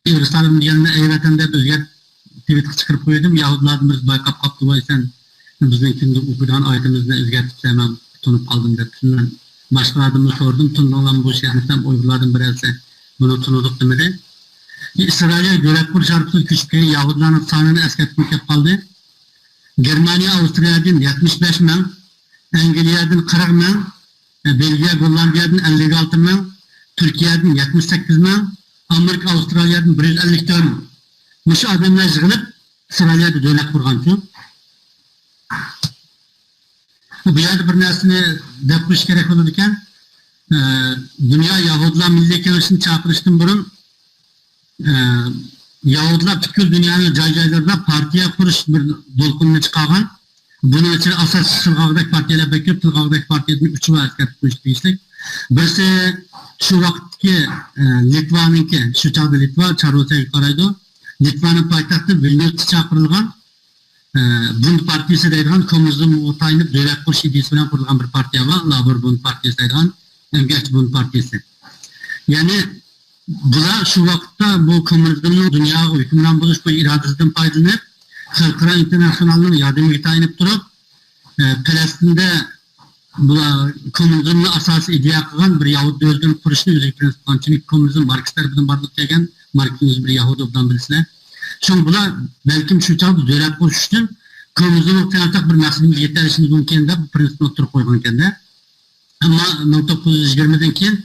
يېرۇسالىم دېگەننى ئەي ۋەتەن دەپ ئۆزگەرتىپ، تىۋىتقا چىقىرىپ قويدۇم. يەھۇدىيلاردىن بىرسى بايقاپ قاپتۇ، ۋاي سەن بىزنىڭ كۈندە ئوقۇيدىغان ئايىتىمىزنى ئۆزگەرتىپسەن، مەن تونۇپ قالدىم دەپ. شۇنداق باشقىلاردىنمۇ سورىدىم، تونۇدۇڭلارمۇ بۇ شېئىرنى دېسەم، ئۇيغۇرلاردىن بىرەرسى بۇنى تونۇدۇق دېمىدى. ئىسرائىلىيە دۆلەت قۇرۇش ھارپىسىدا كۆچۈپ كەلگەن يەھۇدىيلارنىڭ سانىنى ئەسكەرتكۈم كەپ قالدى. گېرمانىيە ئاۋسترىيەدىن يەتمىش بەش مىڭ، ئەنگلىيەدىن قىرىق مىڭ، بېلگىيە، گوللاندىيەدىن ئەللىك ئالتە مىڭ، تۈركىيەدىن يەتمىش سەككىز مىڭ، ئامېرىكا، ئاۋسترالىيەدىن بىر يۈز ئەللىك تۆت مىڭ. مۇشۇ ئادەملەر يىغىلىپ ئىسرائىلىيەدە دۆلەت قۇرغانچۇ. بۇ يەردە بىر نەرسىنى دەپ قويۇش كېرەك بولىدىكەن. ئە، دۇنيا يەھۇدىيلار مىللىي كېڭىشىنى چاقىرىشتىن بۇرۇن، ئە، يەھۇدىيلار پۈتكۈل دۇنيانىڭ جاي-جايلىرىدا پارتىيە قۇرۇش بىر دولقۇنىنى چىقارغان. بۇنىڭ ئىچىدە ئاساسىي تىلغا ئالغۇدەك پارتىيەلەر بەك كۆپ، تىلغا ئالغۇدەك پارتىيەدىن ئۈچى بار ئەسكەرتىپ قويۇش تېگىشلىك. بىرسى شۇ ۋاقىتتىكى، ئە، لىتۋانىڭكى، شۇ چاغدا لىتۋا چارروسىيەگە قارايدۇ. لىتۋانىڭ پايتەختى ۋىلنيۇستا چاقىرىلغان ئە، بۇند پارتىيىسى دەيدىغان، كوممۇنىزمغا تايىنىپ دۆلەت قۇرۇش ئىدىيىسى بىلەن قۇرۇلغان بىر پارتىيە بار، لابور بۇند پارتىيىسى دەيدىغان، ئەمگەكچى بۇند پارتىيىسى. يەنى بۇلار شۇ ۋاقىتتا بۇ كوممۇنىزمنىڭ دۇنياغا ھۆكۈمران بولۇش بۇ ئىرادىسىدىن پايدىلىنىپ، خەلقئارا ئىنتېرناتسىونالنىڭ ياردىمىگە تايىنىپ تۇرۇپ، ئە، پەلەستىندە بۇلار كوممۇنىزمنى ئاساسىي ئىدىيە قىلغان بىر يەھۇدىي دۆلىتىنى قۇرۇشنى ئۆزىگە پرىنسىپ قىلغان. چۈنكى كوممۇنىزم ماركس تەرىپىدىن بارلىققا كەلگەن، ماركس ئۆزى بىر يەھۇدىي، ئوبدان بىلىسىلەر. شۇڭا بۇلار بەلكىم شۇ چاغدا دۆلەت قۇرۇش ئۈچۈن كوممۇنىزمغا تايانساق بىر مەقسىتىمىزگە يېتەلىشىمىز مۇمكىن دەپ بۇ پرىنسىپنى ئوتتۇرىغا قويغان ئىكەن-دە. ئەمما مىڭ توققۇز يۈز يىگىرمىدىن كېيىن،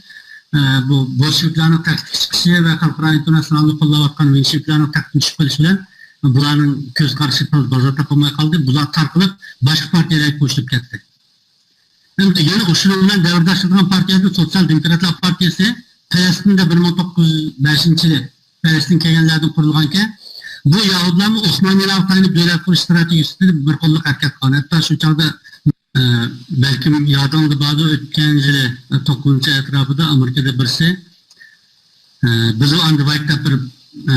ئە، بۇ بولشېۋىكلارنىڭ تەختكە چىقىشى ۋە خەلقئارا ئىنتېرناتسىونالنى قوللاۋاتقان مېنشېۋىكلارنىڭ تەختتىن چۈشۈپ قېلىشى بىلەن بۇلارنىڭ كۆز قارىشى بازار تاپالماي قالدى. بۇلار تارقىلىپ باشقا پارتىيەلەرگە قوشۇلۇپ كەتتى. ئەمدى يەنە ئۇشۇنىڭ بىلەن دەۋرداشلىشىدىغان پارتىيەدىن سوتسىيال دېموكراتلار پارتىيەسى پەلەستىندە بىر مىڭ توققۇز يۈز بەشىنچى يىلى پەلەستىن كەلگەنلەردىن قۇرۇلغانكەن، بۇ يەھۇدىيلارمۇ ئوسمانىيلارغا تايىنىپ دۆلەت قۇرۇش ئىستراتېگىيىسىدە بىر قوللۇق ھەرىكەت قىلغان. ھەتتا شۇ چاغدا، ئە، بەلكىم يادىڭدا باردۇر، ئۆتكەن يىلى، ئە، توققۇزىنچى ئەتراپىدا ئامېرىكىدا بىرسى، ئە، بىلۇ ئاند ۋايت دەپ بىر، ئە،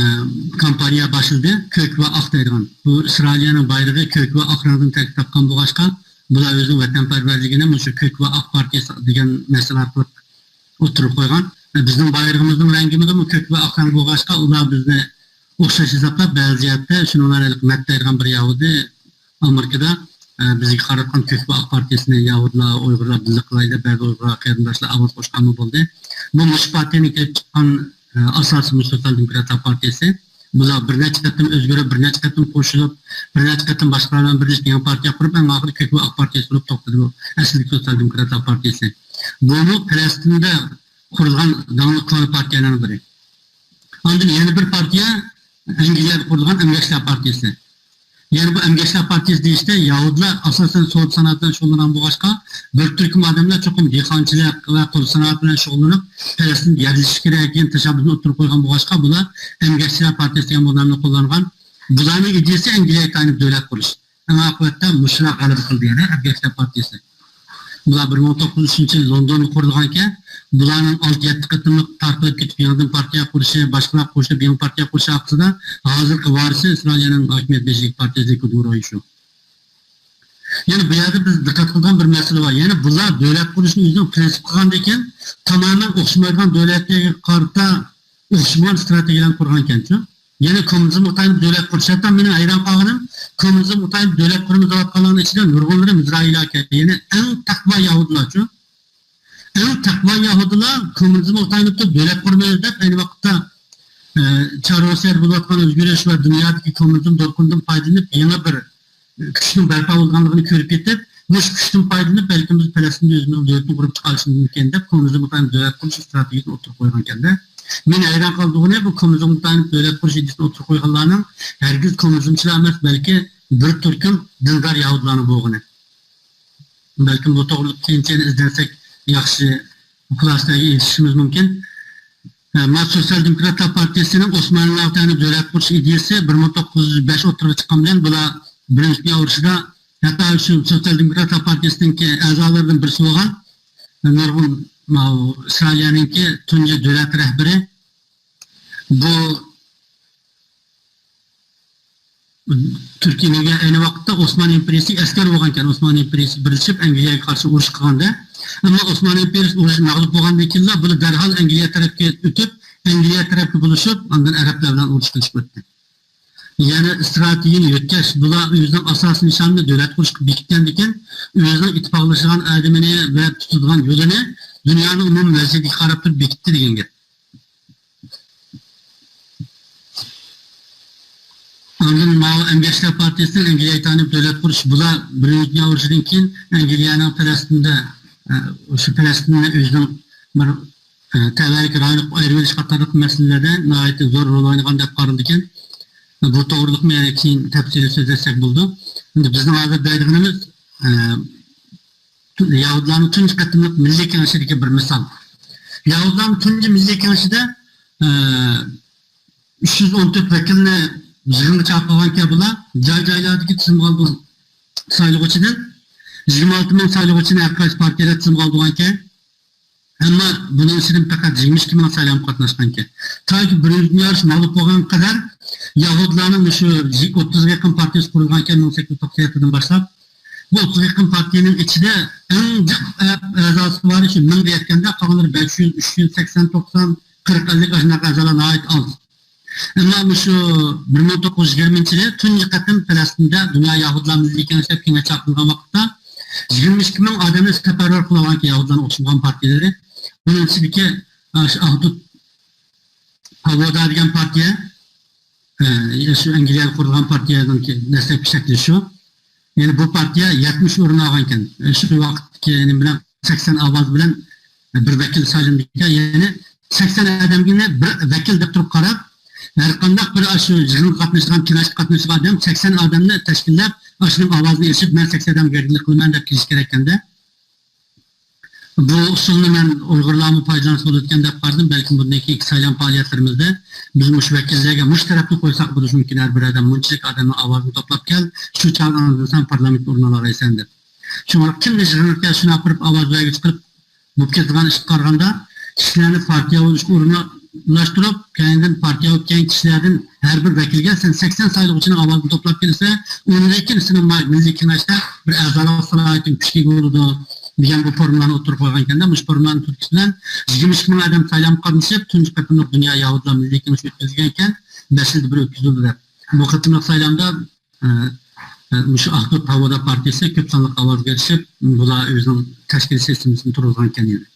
كامپانىيە باشلىدى. كۆك ۋە ئاق دەيدىغان. بۇ ئىسرائىلىيەنىڭ بايرىقى كۆك ۋە ئاق رەڭدىن تەركىب تاپقان بولغاچقا، بۇلار ئۆزىنىڭ ۋەتەنپەرۋەرلىكىنى مۇشۇ كۆك ۋە ئاق پارتىيىسى دېگەن نەرسىلەر ئارقىلىق ئوتتۇرىغا قويغان. بىزنىڭ بايرىقىمىزنىڭ رەڭگىمۇ كۆك ۋە ئاق رەڭ بولغاچقا، ئۇلار بىزنى ئوخشاش ھېسابلاپ، بەزى جەھەتتە شۇنىڭ بىلەن ھېلىقى مەت دەيدىغان بىر يەھۇدىي ئامېرىكىدا، ئە، بىزگە قاراتقان كۆك ۋە ئاق پارتىيىسىنى يەھۇدىيلار، ئۇيغۇرلار بىللە قىلايلى دەپ، بەزى ئۇيغۇر قېرىنداشلار ئاۋاز قوشقانمۇ بولدى. بۇ مۇشۇ پارتىيەنىڭ كېلىپ چىققان، ئە، ئاساسىي مۇشۇ سوتسىيال دېموكراتلار پارتىيەسى. بۇلار بىر نەچچە قېتىم ئۆزگىرىپ، بىر نەچچە قېتىم قوشۇلۇپ، بىر نەچچە قېتىم باشقىلار بىلەن بىرلىشىپ يېڭى پارتىيە قۇرۇپ، ئەڭ ئاخىرى كۆك ۋە ئاق پارتىيەسى بولۇپ توختىدى. بۇ ئەسلىدىكى سوتسىيال دېموكراتلار پارتىيەسى. بۇمۇ پەلەستىندە قۇرۇلغان داڭلىق كونا پارتىيەلەرنىڭ بىرى. ئاندىن يەنە بىر پارتىيە، ئەنگلىيەدە قۇرۇلغان ئەمگەكچىلەر پارتىيەسى. يەنى بۇ ئەمگەكچىلەر پارتىيەسى دېيىشتە يەھۇدىيلار ئاساسەن سودا سانائەت بىلەن شۇغۇللانغان بولغاچقا، بىر تۈركۈم ئادەملەر چوقۇم دېھقانچىلىق ۋە قول سانائەت بىلەن شۇغۇللىنىپ، پەلەستىندە يەرلىشىش كېرەك دېگەن تەشەببۇسنى ئوتتۇرىغا قويغان بولغاچقا، بۇلار ئەمگەكچىلەر پارتىيەسى دېگەن بۇ نامنى قوللانغان. بۇلارنىڭ ئىدىيىسى ئەنگلىيەگە تايىنىپ دۆلەت قۇرۇش. ئەڭ ئاقىۋەتتە مۇشۇلار غەلىبە قىلدى، يەنى ئەمگەكچىلەر پارتىيەسى. بۇلار بىر مىڭ توققۇز يۈز ئۈچىنچى يىلى لوندوندا قۇرۇلغانىكەن. بۇلارنىڭ ئالتە يەتتە قېتىملىق تارقىلىپ كېتىپ، يېڭىدىن پارتىيە قۇرۇشى، باشقىلار قوشۇلۇپ يېڭى پارتىيە قۇرۇشى ئارقىسىدا ھازىرقى ۋارىسى ئىسرائىلىيەنىڭ ھاكىمىيەت بېشىدىكى پارتىيەسى دېيىشى شۇ. يەنە بۇ يەردە بىز دىققەت قىلىدىغان بىر مەسىلە بار. يەنە بۇلار دۆلەت قۇرۇشنى ئۆزىنىڭ پىرىنسىپ قىلغاندىكىن، تامامەن ئوخشىمايدىغان دۆلەتلەرگە قارىتا ئوخشىمىغان ئىستراتېگىيەلەرنى قۇرغانكەنچۇ. يەنە كوممۇنىزمغا تايىنىپ دۆلەت قۇرۇش. ھەتتا مېنىڭ ھەيران قالغىنىم، كوممۇنىزمغا تايىنىپ دۆلەت قۇرىمىز دەۋاتقانلارنىڭ ئىچىدە نۇرغۇنلىرى مىزرائىلكەن. يەنى ئەڭ تەقۋا يەھۇدىيلارچۇ. ئەڭ تەقۋا يەھۇدىيلار كوممۇنىزمغا تايىنىپ تۇرۇپ دۆلەت قۇرىمىز دەپ، ئەينى ۋاقىتتا، ئە، چار روسىيەدە بولۇۋاتقان ئۆزگىرىش ۋە دۇنيادىكى كوممۇنىزم دولقۇنىدىن پايدىلىنىپ، يېڭى بىر كۈچنىڭ بەرپا بولغانلىقىنى كۆرۈپ يېتىپ، مۇشۇ كۈچتىن پايدىلىنىپ، بەلكىم بىز پەلەستىندە ئۆزىمىزنىڭ دۆلىتىنى قۇرۇپ چىقارىشىمىز مۇمكىن دەپ، كوممۇنىزمغا تايىنىپ دۆلەت قۇرۇش ئىستراتېگىيەسىنى ئوتتۇرىغا قويغانكەن-دە. مېنى ھەيران قالدۇرغىنى، بۇ كوممۇنىزمغا تايىنىپ دۆلەت قۇرۇش ئىدىيەسىنى ئوتتۇرىغا قويغانلارنىڭ ھەرگىز كوممۇنىزمچىلار ئەمەس، بەلكى بىر تۈركۈم دىندار يەھۇدىيلارنىڭ بولغىنى. بەلكىم بۇ توغرىلىق كېيىنچە يەنە ئىزدەنسەك، ياخشى خۇلاسىلەرگە ئېرىشىشىمىز مۇمكىن. ئە، ماركسىست سوتسىيال دېموكراتلار پارتىيەسىنىڭ ئوسمانلىلارغا تەۋە دۆلەت قۇرۇش ئىدىيەسى بىر مىڭ توققۇز يۈز بەش ئوتتۇرىغا چىققان بىلەن، بۇلار بىرىنچى دۇنيا ئۇرۇشىدا، ھەتتا شۇ سوتسىيال دېموكراتلار پارتىيەسىنىڭكى ئەزالىرىدىن بىرسى بولغان نۇرغۇن، ماۋۇ ئىسرائىلىيەنىڭكى تۇنجى دۆلەت رەھبىرى، بۇ تۈركىيەگە ئەينى ۋاقىتتا ئوسمان ئىمپېرىيىسى ئەسكەر بولغانكەن، ئوسمان ئىمپېرىيىسى بىرلىشىپ ئەنگلىيەگە قارشى ئۇرۇش قىلغاندا، ئەمما ئوسمان ئىمپېرىيىسى ئۇرۇشتا مەغلۇپ بولغاندىن كېيىنلا بۇلار دەرھال ئەنگلىيە تەرەپكە ئۆتۈپ، ئەنگلىيە تەرەپكە بولۇشۇپ، ئاندىن ئەرەبلەر بىلەن ئۇرۇش قىلىشىپ ئۆتتى. يەنى ئىستراتېگىيىنى يۆتكەش، بۇلار ئۆزىنىڭ ئاساسىي نىشانىنى دۆلەت قۇرۇشقا بېكىتكەندىكىن، ئۆزىنىڭ ئىتتىپاقلىشىدىغان ئادىمىنى ۋە تۇتىدىغان يولىنى دۇنيانىڭ ئومۇمىي ۋەزىيىتىگە قاراپ تۇرۇپ بېكىتتى دېگەن گەپ. ئاندىن ماۋۇ ئەمگەكچىلەر پارتىيىسىنىڭ ئەنگلىيەگە تايىنىپ دۆلەت قۇرۇش، بۇلار بىرىنچى دۇنيا ئۇرۇشىدىن كېيىن ئەنگلىيەنىڭ پەلەستىندە، ئە، شۇ پەلەستىننى ئۆزىنىڭ بىر، ئە، تەۋەلىك رايونلۇق ئايرىۋېلىش قاتارلىق مەسىلىلەردە ناھايىتى زور رول ئوينىغان دەپ قارىلىدىكەن. بۇ توغرىلىقمۇ يەنە كېيىن تەپسىلىي سۆزلەشسەك بولىدۇ. ئەمدى بىزنىڭ ھازىر دەيدىغىنىمىز، ئە، يەھۇدىيلارنىڭ تۇنجى قېتىملىق مىللىي كېڭىشىدىكى بىر مىسال. يەھۇدىيلارنىڭ تۇنجى مىللىي كېڭىشىدە، ئە، ئۈچ يۈز ئون تۆت ۋەكىلنى يىغىنغا چاقىرغانكەن بۇلار. جاي-جايلاردىكى تىزىمغا ئالغان سايلىغۇچىدىن يىگىرمە ئالتە مىڭ سايلىغۇچىنى ھەر قايسى پارتىيەلەر تىزىمغا ئالىدىغانكەن. ئەمما بۇنىڭ ئىچىدىن پەقەت يىگىرمە ئىككى مىڭ سايلام قاتناشقانكەن. تاكى بىرىنچى دۇنيا ئۇرۇشى ماغلۇپ بولغانغا قەدەر يەھۇدىيلارنىڭ مۇشۇ ئوتتۇزغا يېقىن پارتىيەسى قۇرۇلغانكەن، مىڭ سەككىز يۈز توقسان يەتتىدىن باشلاپ. بۇ ئوتتۇز يېقىن پارتىيەنىڭ ئىچىدە ئەڭ جىق ئەزاسى بار شۇ مىڭغا يەتكەندە، قالغانلىرى بەش يۈز، ئۈچ يۈز، سەكسەن، توقسان، قىرىق، ئەللىك ئاشۇنداق ئەزالار ناھايىتى ئاز. ئەمما مۇشۇ بىر مىڭ توققۇز يۈز يىگىرمىنچى يىلى تۇنجى قېتىم پەلەستىندە دۇنيا يەھۇدىيلار مىللىي كېڭىشى دەپ كېڭەش چاقىرىلغان ۋاقىتتا يىگىرمە ئىككى مىڭ ئادەمنى سەپەرۋەر قىلىۋالغانكەن يەھۇدىيلارنىڭ ئوخشىمىغان پارتىيەلىرى. بۇنىڭ ئىچىدىكى، ئە، شۇ ئاھدۇد پاۋودا دېگەن پارتىيە، ئە، شۇ ئەنگلىيەدە قۇرۇلغان پارتىيەنىڭكى دەسلەپكى شەكلى شۇ. يەنى بۇ پارتىيە يەتمىش ئورۇن ئالغانكەن. ئە، شۇ ۋاقىتتىكى نېمە بىلەن سەكسەن ئاۋاز بىلەن بىر ۋەكىل سايلىنىدىكەن. يەنى سەكسەن ئادەمگە بىر ۋەكىل دەپ تۇرۇپ قاراپ، ھەر قانداق بىر ئاشۇ يىغىنغا قاتنىشىدىغان، كېڭەشكە قاتنىشىدىغان ئادەم سەكسەن ئادەمنى تەشكىللەپ، ئاشۇنىڭ ئاۋازىنى ئېلىشىپ، مەن سەكسەن ئادەمگە ۋەكىللىك قىلىمەن دەپ كېلىشى كېرەككەندە. بۇ ئۇسۇلنى مەن ئۇيغۇرلارمۇ پايدىلانسا بولىدىكەن دەپ قارىدىم. بەلكىم بۇندىن كېيىنكى سايلام پائالىيەتلىرىمىزدە بىز مۇشۇ ۋەكىللەرگە مۇشۇ تەرەپنى قويساق بولۇشى مۇمكىن. ھەر بىر ئادەم مۇنچىلىك ئادەمنىڭ ئاۋازىنى توپلاپ كەل، شۇ چاغدا ئاندىن سەن پارلامېنتتا ئورۇن ئالالايسەن دەپ. شۇڭا كىمنى يىغىنغا كەل، شۇنداق بېرىپ ئاۋاز بەرگۈچى قىلىپ بولۇپ كېتىدىغان ئىشقا قارىغاندا، كىشىلەرنى پارتىيە بولۇشقا ئورۇنلاشتۇرۇپ، كەينىدىن پارتىيە بولۇپ كەلگەن كىشىلەردىن ھەر بىر ۋەكىلگە سەن سەكسەن سايلىغۇچىنىڭ ئاۋازىنى توپلاپ كېلىسەن، ئۇنىڭدىن كېيىن سېنىڭ ما-، مىللىي كېڭەشتە بىر ئەزالىق سالاھىيىتىڭ كۈچكە ئىگە بولىدۇ، دېگەن بۇ فورمۇلانى ئوتتۇرىغا قويغانىكەن-دە. مۇشۇ فورمۇلانىڭ تۈرتكىسى بىلەن يىگىرمە ئىككى مىڭ ئادەم سايلامغا قاتنىشىپ، تۇنجى قېتىملىق دۇنيا يەھۇدىيلار مىللىي كېڭىشى ئۆتكۈزۈلگەنىكەن، بەش يىلدا بىر ئۆتكۈزۈلىدۇ دەپ. بۇ قېتىملىق سايلامدا ئە، ئە، مۇشۇ ئاھدۇد تاۋۇدا پارتىيىسى كۆپ سانلىق ئاۋازغا ئېرىشىپ، بۇلار ئۆزىنىڭ تەشكىلىي سىستېمىسىنى تۇرغۇزغانىكەن يەنە.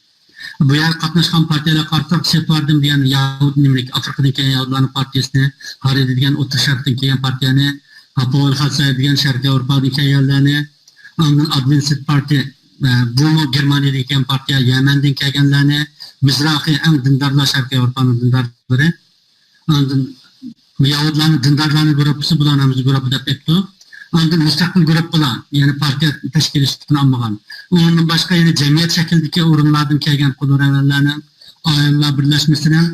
بۇ يەرگە قاتناشقان پارتىيەلەرگە قارىساق، سېفاردىم دېگەن يەھۇدىي، نېمىلىك، ئافرىقىدىن كەلگەن يەھۇدىيلارنىڭ پارتىيىسىنى، ھارىدى دېگەن ئوتتۇرا شەرقتىن كەلگەن پارتىيەنى، ھاپوئېل خاسايا دېگەن شەرقىي ياۋروپادىن كەلگەنلەرنى، ئاندىن ئادۋېنتىست پارتىيە، ئە، بۇمۇ گېرمانىيەدىن كەلگەن پارتىيە، يەمەندىن كەلگەنلەرنى، مىزراخىي ئەڭ دىندارلار، شەرقىي ياۋروپانىڭ دىندارلىرى، ئاندىن يەھۇدىيلارنىڭ دىندارلارنىڭ گۇرۇپپىسى، بۇلارنى ھەممىسى گۇرۇپپا دەپ ئېيتتۇق. ئاندىن مۇستەقىل گۇرۇپپىلار، يەنى پارتىيە تەشكىللىشىشتىن ئالمىغان. ئۇنىڭدىن باشقا يەنە جەمئىيەت شەكلىدىكى ئورۇنلاردىن كەلگەن قۇللۇق رەۋەنلەرنىڭ، ئاياللار بىرلەشمىسىنىڭ،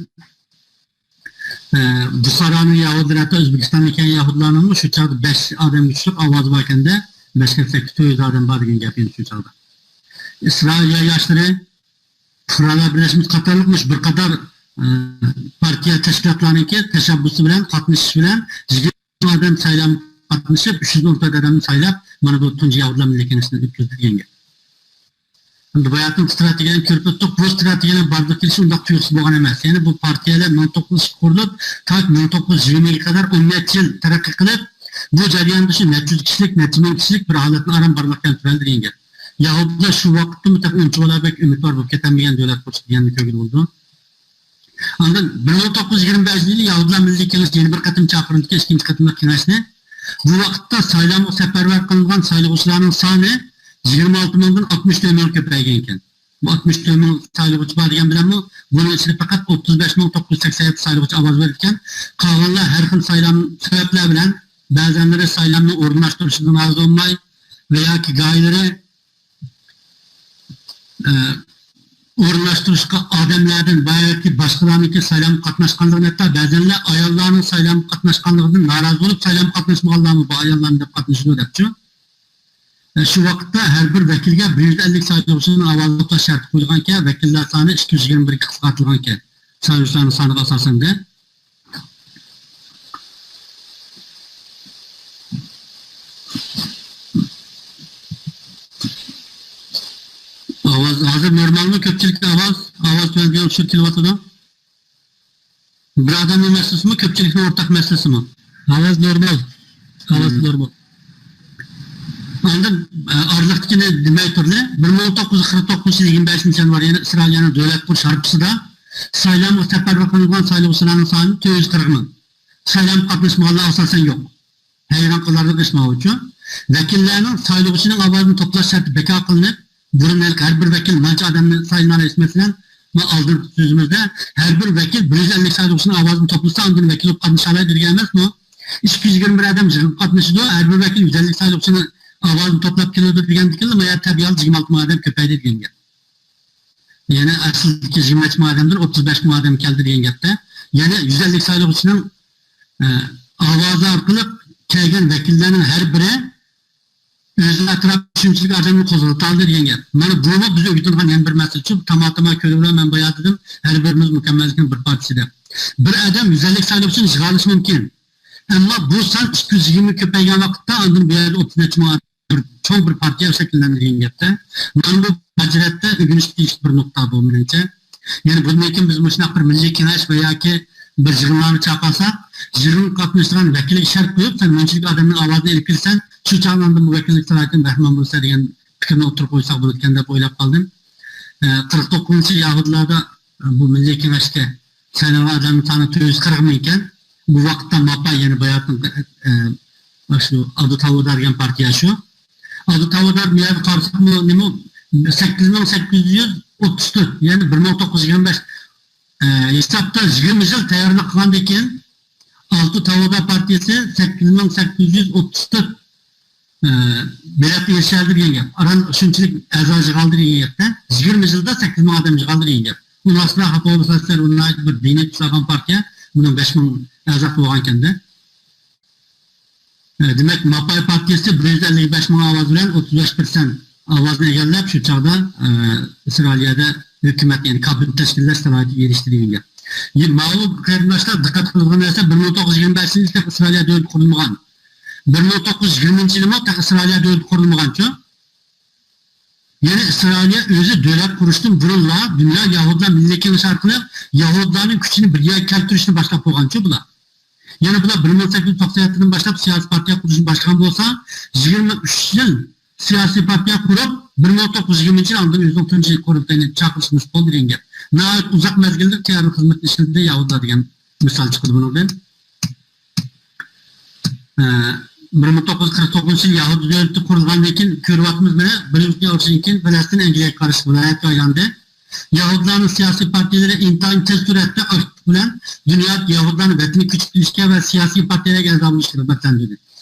ئە، بۇخارانىڭ يەھۇدىيلىرى، ھەتتا ئۆزبېكىستاندىن كەلگەن يەھۇدىيلارنىڭمۇ شۇ چاغدا بەش ئادەم كۈچلۈك ئاۋازى باركەن-دە، بەش كەتسە سەككىز يۈز ئادەم بار دېگەن گەپ ئەمدى شۇ چاغدا. ئىسرائىلىيە ياشلىرى، پۇقرالار بىرلەشمىسى قاتارلىق مۇشۇ بىر قاتار، ئە، پارتىيە تەشكىلاتلارنىڭكى تەشەببۇسى بىلەن، قاتنىشىشى بىلەن يىگىرمە ئادەم سايلامغا قاتنىشىپ، ئۈچ يۈز ئون تۆت ئادەمنى سايلاپ، مانا بۇ تۇنجى يەھۇدىيلار مىللىي كېڭىشىنى ئۆتكۈزدى دېگەن گەپ. ئەمدى باياتىن ئىستراتېگىيەنى كۆرۈپ ئۆتتۇق. بۇ ئىستراتېگىيەنىڭ بارلىققا كېلىشى ئۇنداق تۇيۇقسىز بولغان ئەمەس. يەنى بۇ پارتىيەلەر مىڭ توققۇز يۈز قۇرۇلۇپ، تاكى مىڭ توققۇز يۈز يىگىرمە ئىككىگە قەدەر ئون نەچچە يىل تەرەققىي قىلىپ، بۇ جەرياندا شۇ نەچچە يۈز كىشىلىك، نەچچە مىڭ كىشىلىك بىر ھالەتنى ئاران بارلىققا كەلتۈرەلىدى دېگەن گەپ. يەھۇدىيلار شۇ ۋاقىتتىمۇ تېخى ئۇنچىۋالا بەك ئۈمىدۋار بولۇپ كەتەلمىگەن دۆلەت قۇرۇشتا دېگەننى كۆرگىلى بولىدۇ. ئاندىن بىر مىڭ توققۇز يۈز يىگىرمە بەشىنچى يىلى يەھۇدىيلار مىللىي كېڭىشى يەنە بىر قېتىم چاقىرىلدىكەن، ئىككىنچى قېتىملىق كېڭەشنى. بۇ ۋاقىتتا سايلامغا سەپەرۋەر قىلىنغان سايلىغۇچىلارنىڭ سانى يىگىرمە ئالتە مىڭدىن ئاتمىش تۆت مىڭغا كۆپەيگەنىكەن. بۇ ئاتمىش تۆت مىڭ سايلىغۇچى بار دېگەن بىلەنمۇ، بۇنىڭ ئىچىدە پەقەت ئوتتۇز بەش مىڭ توققۇز يۈز سەكسەن يەتتە سايلىغۇچى ئاۋاز بېرىدىكەن. قالغانلار ھەر خىل سايلام سەۋەبلەر بىلەن، بەزەنلىرى سايلامنى ئورۇنلاشتۇرۇشىدىن رازى بولماي ۋە ياكى گاھىلىرى، ئە، ئورۇنلاشتۇرۇشقا ئادەملەردىن ۋە ياكى باشقىلارنىڭكى سايلامغا قاتناشقانلىقىنى، ھەتتا بەزەنلەر ئاياللارنىڭ سايلامغا قاتناشقانلىقىدىن نارازى بولۇپ، سايلامغا قاتناشمىغانلارمۇ بار، ئاياللارنى دەپ قاتنىشىدۇ دەپچۇ. ئە، شۇ ۋاقىتتا ھەر بىر ۋەكىلگە بىر يۈز ئەللىك سايلىغۇچىنىڭ ئاۋازى توپلاش شەرتى قويۇلغانىكەن، ۋەكىللەر سانى ئىككى يۈز يىگىرمە بىرگە قىسقارتىلغانىكەن. سايلىغۇچىلارنىڭ سانىغا ئاساسەن-دە. ئاۋاز ھازىر نورمالمۇ؟ كۆپچىلىكتە ئاۋاز، ئاۋاز تۆۋەنگە ئوخشاپ كېلىۋاتىدۇ. بىر ئادەمنىڭ مەسىلىسىمۇ، كۆپچىلىكنىڭ ئورتاق مەسىلىسىمۇ؟ ئاۋاز نورمال. ئاۋاز مم. نورمال. ئاندىن، ئە، ئارىلىقتىكىنى دېمەي تۇرلى. بىر مىڭ توققۇز يۈز قىرىق توققۇزىنچى يىل يىگىرمە بەشىنچى يانۋار يەنە ئىسرائىلىيەنىڭ دۆلەت قۇرۇش ھارپىسىدا سايلامغا سەپەرۋەر قىلىنغان سايلىغۇچىلارنىڭ سانى تۆت يۈز قىرىق مىڭ. سايلامغا قاتناشمىغانلار ئاساسەن يوق. ھەيران قالارلىق ئىش ماۋۇ ئۈچۈن. ۋەكىللەرنىڭ سايلىغۇچىنىڭ ئاۋازىنى توپلاش شەرتى بىكار قىلىنىپ، بۇرۇن ھېلىقى ھەر بىر ۋەكىل مانچە ئادەمنى سايلىنالايسىز، مەسىلەن، مانا ئالدىنقى سۆزىمىزدە ھەر بىر ۋەكىل بىر يۈز ئەللىك سايلىغۇچىنىڭ ئاۋازىنى توپلىسا، ئاندىن ۋەكىل بولۇپ قاتنىشالايدۇ دېگەن ئەمەسمۇ؟ ئىككى يۈز يىگىرمە بىر ئادەم يىغىنغا قاتنىشىدۇ، ھەر بىر ۋەكىل يۈز ئەللىك سايلىغۇچىنىڭ ئاۋازىنى توپلاپ كېلىدۇ دېگەندىكىنلا، ما يەردە تەبىئىي ھالدا يىگىرمە ئالتە مىڭ ئادەم كۆپەيدى دېگەن گەپ. يەنى ئەسلىدىكى يىگىرمە نەچچە مىڭ ئادەمدىن ئوتتۇز بەش مىڭ ئادەم كەلدى دېگەن گەپتە. يەنى يۈز ئەللىك سايلىغۇچىنىڭ، ئە، ئاۋازى ئارقىلىق كەلگەن ۋەكىللەرنىڭ ھەر بىرى ئۆزىنىڭ ئەتراپىدا شۇنچىلىك ئادەمنى قوزغىتالىدى دېگەن گەپ. مانا بۇمۇ بىز ئۆگىتىدىغان يەنە بىر مەسىلە. چۈنكى تاماتىما كۆرۈۋېلىڭ، مەن بايا دېدىم، ھەر بىرىمىز مۇكەممەللىكنىڭ بىر پارچىسى دەپ. بىر ئادەم يۈز ئەللىك سايلىغۇچىنى يىغالىشى مۇمكىن. ئەمما بۇ سان ئىككى يۈز يىگىرمە كۆپەيگەن ۋاقىتتا، ئاندىن بۇ يەردە ئوتتۇز نەچچە مىڭ ئادەم بىر چوڭ بىر پارتىيە شەكىللەندۈرگەن گەپتە. مانا بۇ مۇھاجىرەتتە ئۆگىنىش تېگىشلىك بىر نۇقتا بۇ، مېنىڭچە. يەنى بۇندىن كېيىن بىز مۇشۇنداق بىر مىللىي كېڭەش ۋە ياكى بىر يىغىنلارنى چاقىرساق، يىغىنغا قاتنىشىدىغان ۋەكىلگە شەرت قويۇپ، سەن مۇنچىلىك ئادەمنىڭ ئاۋازىنى ئېلىپ كېلىسەن، شۇ چاغدا ئاندىن بۇ ۋەكىللىك سالاھىيىتىدىن بەھرىمەن بولىسەن دېگەن پىكىرنى ئوتتۇرىغا قويساق بولىدىكەن دەپ ئويلاپ قالدىم. ئە، قىرىق توققۇزىنچى يەھۇدىيلاردا، ئە، بۇ مىللىي كېڭەشكە سايلانغان ئادەمنىڭ سانى تۆت يۈز قىرىق مىڭ ئىكەن. بۇ ۋاقىتتا ماپا يەنە باياتىنقى، ئە، شۇ ئادۇ تاۋۇدا دېگەن پارتىيە شۇ. ئادۇ تاۋۇدا بۇ يەردە قارىساقمۇ، نېمە، سەككىز مىڭ سەككىز يۈز ئوتتۇز تۆت، يەنى بىر مىڭ توققۇز يۈز يىگىرمە بەش، ئە، ھېسابتا يىگىرمە يىل تەييارلىق قىلغاندىن كېيىن، ئادۇ تاۋۇدا پارتىيىسى سەككىز مىڭ سەككىز يۈز ئوتتۇز تۆت بېلەت ئېرىشەلدى دېگەن گەپ. ئاران شۇنچىلىك ئەزا يىغالدى دېگەن گەپتە، يىگىرمە يىلدا سەككىز مىڭ ئادەم يىغالدى دېگەن گەپ. ئۇنىڭ ئاستىدا خاپا بولمىسىڭىز، سىلەر ئۇ ناھايىتى بىر دىنىي تۇتۇلغان پارتىيە، بۇنىڭ بەش مىڭ ئەزا بولغانكەندە. ئە، دېمەك، ماپاي پارتىيەسى بىر يۈز ئەللىك بەش مىڭ ئاۋاز بىلەن ئوتتۇز بەش پىرسەنت ئاۋازنى ئىگىلەپ، شۇ چاغدا، ئە، ئىسرائىلىيەدە ھۆكۈمەت، يەنى كابىنېت تەشكىللەش سالاھىيىتىگە ئېرىشتى دېگەن گەپ. يە، ماۋۇ قېرىنداشلار دىققەت قىلىدىغان نەرسە، بىر مىڭ توققۇز يۈز يىگىرمە بەشىنچى يىلى تېخى ئىسرائىلىيە دۆلىتى قۇرۇلمىغان. بىر مىڭ توققۇز يۈز يىگىرمىنچى يىلىمۇ تېخى ئىسرائىلىيە دۆلىتى قۇرۇلمىغانچۇ؟ يەنى ئىسرائىلىيە ئۆزى دۆلەت قۇرۇشتىن بۇرۇنلا دۇنيا يەھۇدىيلار مىللىي كېڭىشى ئارقىلىق يەھۇدىيلارنىڭ كۈچىنى بىر يەرگە كەلتۈرۈشنى باشلاپ بولغانچۇ بۇلار؟ يەنى بۇلار بىر مىڭ سەككىز يۈز توقسان يەتتىدىن باشلاپ سىياسىي پارتىيە قۇرۇشنى باشلىغان بولسا، يىگىرمە ئۈچ يىل سىياسىي پارتىيە قۇرۇپ، بىر مىڭ توققۇز يۈز يىگىرمىنچى يىل ئاندىن ئۆزىنىڭ تۇنجى قۇرۇلتىيىنى چاقىرىشقا مۇشۇ بولدى دېگەن گەپ. ناھايىتى ئۇزاق مەزگىلدىن تېررور خىزمىتىنى ئىشلىدى يەھۇدىيلار دېگەن مىسال چىقىدۇ بۇنىڭدىن. ئە، بىر مىڭ توققۇز يۈز قىرىق توققۇزىنچى يىل يەھۇدىي دۆلىتى قۇرۇلغاندىن كېيىن كۆرۈۋاتىمىز، مانا، بىر يىلدىن كېيىن كېيىن پەلەستىن ئەنگلىيەگە قارشى ۋىلايەتكە ئايلاندى. يەھۇدىيلارنىڭ سىياسىي پارتىيەلىرى ئىنتايىن تېز سۈرئەتتە ئاكتىپ بىلەن دۇنيا يەھۇدىيلارنى ۋەتىنىگە كۆچۈپ كېلىشكە ۋە سىياسىي پارتىيەلەرگە ئەزا بولۇشقا رىغبەتلەندۈردى.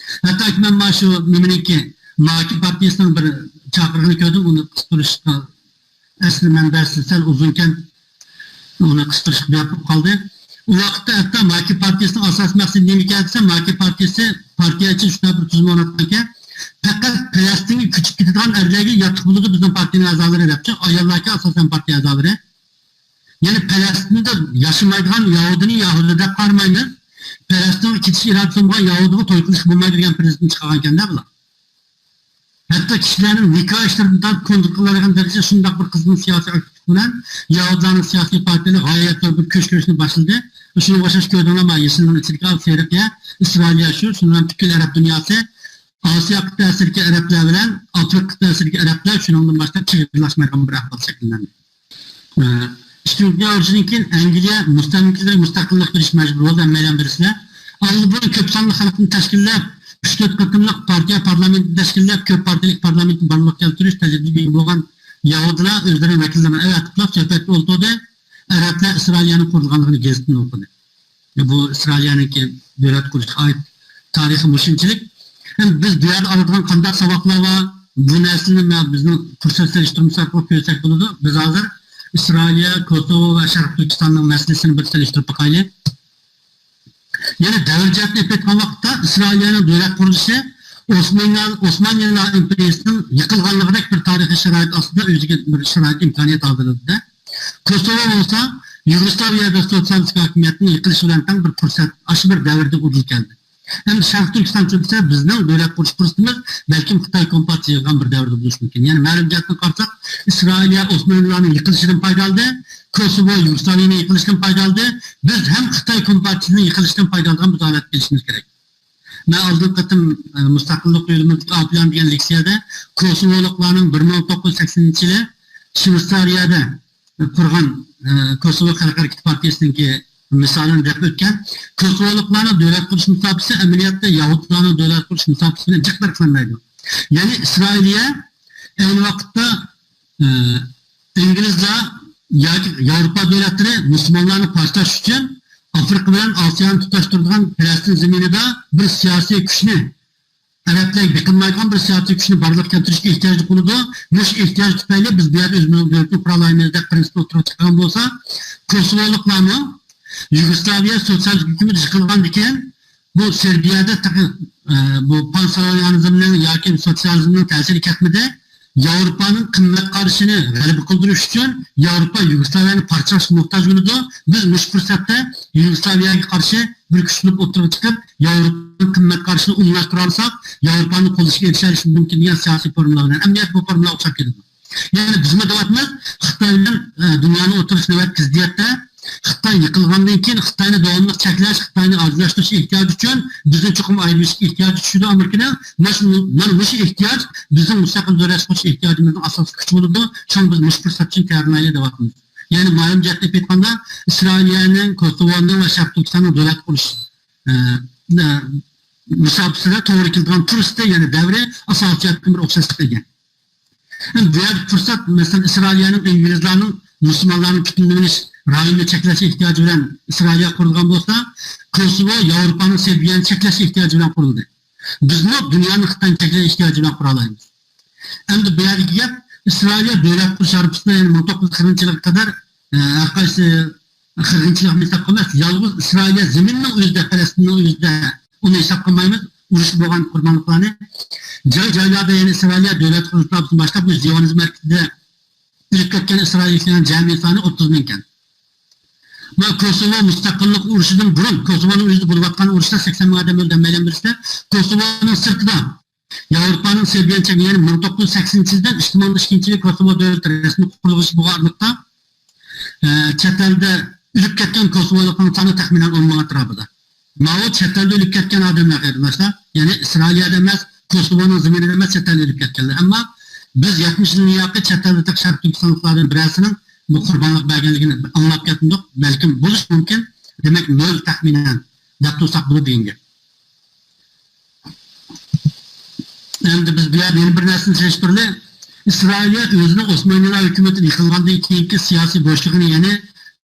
ھەتتاكى مەن مانا شۇ نېمىنىڭكى، ماكى پارتىيەسىنىڭ بىر چاقىرىقىنى كۆردۈم، ئۇنى قىستۇرۇشقا ئەسلى مەنبەسى سەل ئۇزۇنكەن، ئۇنى قىستۇرۇشقا بىئارام بولۇپ قالدى. ئۇ ۋاقىتتا ھەتتا ماكى پارتىيەسىنىڭ ئاساسىي مەقسىتى نېمىكەن دېسە، ماكى پارتىيەسى پارتىيە ئىچىدە شۇنداق بىر تۈزۈم ئورناتقانكەن، پەقەت پەلەستىنگە كۆچۈپ كېتىدىغان ئەرلەرگە ياتلىق بولىدۇ بىزنىڭ پارتىيەنىڭ ئەزالىرى دەپچۇ، ئاياللاركەن ئاساسەن پارتىيە ئەزالىرى. يەنى پەلەستىندە ياشىمايدىغان يەھۇدىينى يەھۇدىي دەپ قارىمايمىز. پەلەستىنگە كېتىش ئىرادىسى بولمىغان يەھۇدىيغا توي قىلىشقا بولمايدۇ دېگەن پرىنسىپنى چىقارغانكەندە بۇلار. ھەتتا كىشىلەرنىڭ نىكاھ ئىشلىرىدىن تارتىپ كونترول قىلىدىغان دەرىجىدە شۇنداق بىر قىزنىڭ سىياسىي ئاكتىپلىقى بىلەن يەھۇدىيلارنىڭ سىياسىي پارتىيەلىرى غايەت زور بىر كۈچ كۈرەشنى باشلىدى. شۇنىڭغا ئوخشاش كۆردۈڭلارمۇ، يېشىلنىڭ ئىچىدىكى ئاۋۇ سېرىق يەر، ئىسرائىلىيە شۇ، شۇنىڭ بىلەن پۈتكۈل ئەرەب دۇنياسى، ئاسىيا قىتئەسىدىكى ئەرەبلەر بىلەن ئافرىقا قىتئەسىدىكى ئەرەبلەر شۇنىڭدىن باشلاپ چىغىرلاشمايدىغان بىر ئەھۋال شەكىللەندى. ئىككىنچى دۇنيا ئۇرۇشىدىن كېيىن ئەنگلىيە مۇستەملىكىلىرىگە مۇستەقىللىق بېرىشكە مەجبۇر بولدى، ھەممەيلەن بىلىسىلەر. ئالدى بۇرۇن كۆپ سانلىق خەلقنى تەشكىللەپ، ئۈچ تۆت قېتىملىق پارتىيە پارلامېنتىنى تەشكىللەپ، كۆپ پارتىيەلىك پارلامېنتنى بارلىققا كەلتۈرۈش تەجرىبىسىگە ئىگە بولغان يەھۇدىيلار ئۆزلىرىنىڭ ۋەكىللىرىنى ئەۋەتىپلا سۆھبەتكە ئولتۇردى. ئەرەبلەر ئىسرائىلىيەنىڭ قۇرۇلغانلىقىنى گېزىتتىن ئوقۇدى. بۇ ئىسرائىلىيەنىڭكى دۆلەت قۇرۇشقا ئائىت تارىخى مۇشۇنچىلىك. ئەمدى بىز بۇ يەردە ئالىدىغان قانداق ساۋاقلار بار؟ بۇ نەرسىنى مەن بىزنىڭ پۇرسەت سېلىشتۇرمىساق قىلىپ كۆرسەك بولىدۇ. بىز ھازىر ئىسرائىلىيە، كوسوۋو ۋە شەرقىي تۈركىستاننىڭ مەسىلىسىنى بىر سېلىشتۇرۇپ باقايلى. يەنى دەۋر جەھەتتىن ئېلىپ ئېيتقان ۋاقىتتا ئىسرائىلىيەنىڭ دۆلەت قۇرۇلۇشى ئوسمانلى-، ئوسمانلىلار ئىمپېرىيىسىنىڭ يىقىلغانلىقىدەك بىر تارىخىي شارائىت ئاستىدا ئۆزىگە بىر شارائىت ئىمكانىيەت ھازىرلىدى. كوسوۋو بولسا يۇگوسلاۋىيەدە سوتسىيالىستىك ھاكىمىيەتنىڭ يىقىلىشى بىلەن تەڭ بىر پۇرسەت، ئاشۇ بىر دەۋردە ئۇدۇل كەلدى. ئەمدى شەرقىي تۈركىستان چۈشۈرسە بىزنىڭ دۆلەت قۇرۇش پۇرسىتىمىز بەلكىم خىتاي كومپارتىيىسى يىغغان بىر دەۋردە بولۇشى مۇمكىن. يەنى مەلۇم جەھەتتىن قارىساق، ئىسرائىلىيە ئوسمانلىلارنىڭ يىقىلىشىدىن پايدا ئالدى، كوسوۋو يۇگوسلاۋىيەنىڭ يىقىلىشىدىن پايدا ئالدى، بىز ھەم خىتاي كومپارتىيىسىنىڭ يىقىلىشىدىن پايدا ئالىدىغان بىر ھالەتكە كېلىشىمىز كېرەك. مەن ئالدىنقى قېتىم، ئە، مۇستەقىللىق يولىمىزدىكى ئا پىلان دېگەن لېكسىيەدە كوسوۋولۇقلارنىڭ بىر مىڭ توققۇز يۈز سەكسىنىنچى يىلى شۋېتسارىيەدە قۇرغان، ئە، كوسوۋو خەلق ھەرىكىتى پارتىيەسىنىڭكى مىسالىنى دەپ ئۆتكەن. كوسوۋولۇقلارنىڭ دۆلەت قۇرۇش مۇساپىسى ئەمەلىيەتتە يەھۇدىيلارنىڭ دۆلەت قۇرۇش مۇساپىسى بىلەن جىق پەرقلەنمەيدۇ. يەنى ئىسرائىلىيە ئەينى ۋاقىتتا، ئە، ئىنگلىزلار ياكى ياۋروپا دۆلەتلىرى مۇسۇلمانلارنى پارچىلاش ئۈچۈن ئافرىقا بىلەن ئاسىيانى تۇتاشتۇرىدىغان پەلەستىن زېمىنىدا بىر سىياسىي كۈچنى، ئەرەبلەرگە بېقىنمايدىغان بىر سىياسىي كۈچنى بارلىققا كەلتۈرۈشكە ئېھتىياجلىق بولىدۇ. مۇشۇ ئېھتىياج تۈپەيلى بىز بۇ يەردە ئۆزىمىزنىڭ دۆلىتىنى قۇرالايمىز دەپ پىرىنسىپنى ئوتتۇرىغا چىقارغان بولسا، كوسوۋولۇقلارمۇ يۇگوسلاۋىيە سوتسىيالىستىك ھۆكۈمىتى يىقىلغاندىن كېيىن بۇ سېربىيەدە تېخى، ئە، بۇ پانسلاۋىيانىزمنىڭ ياكى سوتسىيالىزمنىڭ تەسىرى كەتمىدى. ياۋروپانىڭ قىممەت قارىشىنى غەلىبە قىلدۇرۇش ئۈچۈن ياۋروپا يۇگوسلاۋىيەنى پارچىلاشقا موھتاج بولىدۇ. بىز مۇشۇ پۇرسەتتە يۇگوسلاۋىيەگە قارشى بىر كۈچ بولۇپ ئوتتۇرىغا چىقىپ، ياۋروپانىڭ قىممەت قارىشىنى ئومۇملاشتۇرالىساق، ياۋروپانىڭ قوللىشىغا ئېرىشەلىشى مۇمكىن دېگەن سىياسىي فورمۇللار بىلەن. ئەمەلىيەتتە بۇ فورمۇللار ئوخشاپ كېتىدۇ. يەنى بىزمۇ دەۋاتىمىز، خىتاي بىلەن، ئە، دۇنيانىڭ ئوتتۇرىسىدا نۆۋەتتىكى زىددىيەتتە خىتاي يىقىلغاندىن كېيىن خىتاينى داۋاملىق چەكلەش، خىتاينى ئاجىزلاشتۇرۇش ئېھتىياجى ئۈچۈن بىزنى چوقۇم ئايرىۋېتىشكە ئېھتىياجى چۈشىدۇ ئامېرىكىنىڭ. مانا شۇ، مانا مۇشۇ ئېھتىياج بىزنىڭ مۇستەقىل دۆلەت قۇرۇش ئېھتىياجىمىزنىڭ ئاساسلىق كۈچى بولىدۇ. شۇڭا بىز مۇشۇ پۇرسەت ئۈچۈن تەييارلىنايلى دەۋاتىمىز. يەنى مۇئەللىم جەھەتتىن ئېيتقاندا، ئىسرائىلىيەنىڭ، كوسوۋونىڭ ۋە شەرقىي تۈركىستاننىڭ دۆلەت قۇرۇش، ئە، ئە، مۇساپىسىدە توغرا كېلىدىغان پۇرسىتى، يەنى دەۋرى ئاساسىي جەھەتتىن بىر ئوخشاشلىققا ئىگە. ئەمدى بۇ يەردە پۇرسەت، مەسىلەن، ئىسرائىلىيەنىڭ، ئىنگلىزلارنىڭ مۇسۇلمانلارنىڭ پۈتۈن نېمىنى رايونىنى چەكلەش ئېھتىياجى بىلەن ئىسرائىلىيە قۇرۇلغان بولسا، كوسوۋو ياۋروپانىڭ سېربىيەنى چەكلەش ئېھتىياجى بىلەن قۇرۇلدى. بىزمۇ دۇنيانىڭ خىتاينى چەكلەش ئېھتىياجى بىلەن قۇرالايمىز. ئەمدى بۇ يەردىكى گەپ ئىسرائىلىيە دۆلەت قۇرۇش ھارپىسىدا، يەنى مىڭ توققۇز يۈز قىرىقىنچى يىلغا قەدەر، ئە، ھەر قايسى قىرغىنچىلىق ھېساب قىلماس، يالغۇز ئىسرائىلىيە زېمىنىنىڭ ئۆزىدە، پەلەستىننىڭ ئۆزىدە ئۇنى ھېساب قىلمايمىز. ئۇرۇشتا بولغان قۇربانلىقلارنى جاي-جايلاردا، يەنى ئىسرائىلىيە دۆلەت قۇرۇلۇشىدىن باشلاپ، مۇشۇ زىيونىزم ھەرىكىتىدە ئۆلۈپ كەتكەن ئىسرائىلىيەلىكلەرنىڭ جەمئىي سانى ئوتتۇز مىڭ ئىكەن. مانا كوسوۋو مۇستەقىللىق ئۇرۇشىدىن بۇرۇن، كوسوۋونىڭ ئۆزىدە بولۇۋاتقان ئۇرۇشتا سەكسەن مىڭ ئادەم ئۆلدى دەپ مەلۇم بىرسىدە، كوسوۋونىڭ سىرتىدا ياۋروپانىڭ سېربىيەنى چەكلىگەن مىڭ توققۇز يۈز سەكسىنىنچى يىلدىن ئىككى مىڭ ئىككىنچى يىلى كوسوۋو دۆلىتى رەسمىي قۇرۇلغۇچى بولغان ئارىلىقتا، ئە، چەت ئەلدە ئۆلۈپ كەتكەن كوسوۋولۇقنىڭ سانى تەخمىنەن ئون مىڭ ئەتراپىدا. ماۋۇ چەت ئەلدە ئۆلۈپ كەتكەن ئادەملەر، قېرىنداشلار. يەنى ئىسرائىلىيەدە ئەمەس، كوسوۋونىڭ زېمىنىدا ئەمەس، چەت ئەلدە ئۆلۈپ كەتكەنلەر. ئەمما بىز يەتمىش يىلدىن ياقى چەت ئەلدە تېخى شەرقىي تۈركىستانلىقلاردىن بىرەرسىنىڭ بۇ قۇربانلىق بەرگەنلىكىنى ئاڭلاپ كەتمىدۇق. بەلكىم بولۇشى مۇمكىن. دېمەك، نۆل تەخمىنەن دەپ تۇرساق بولىدۇ دېگەن گەپ. ئەمدى بىز بۇ يەردە يەنە بىر نەرسىنى سېلىشتۇرىلى. ئىسرائىلىيە ئۆزىنىڭ ئوسمانلىلار ھۆكۈمىتى يىقىلغاندىن كېيىنكى سىياسىي بوشلۇقىنى، يەنى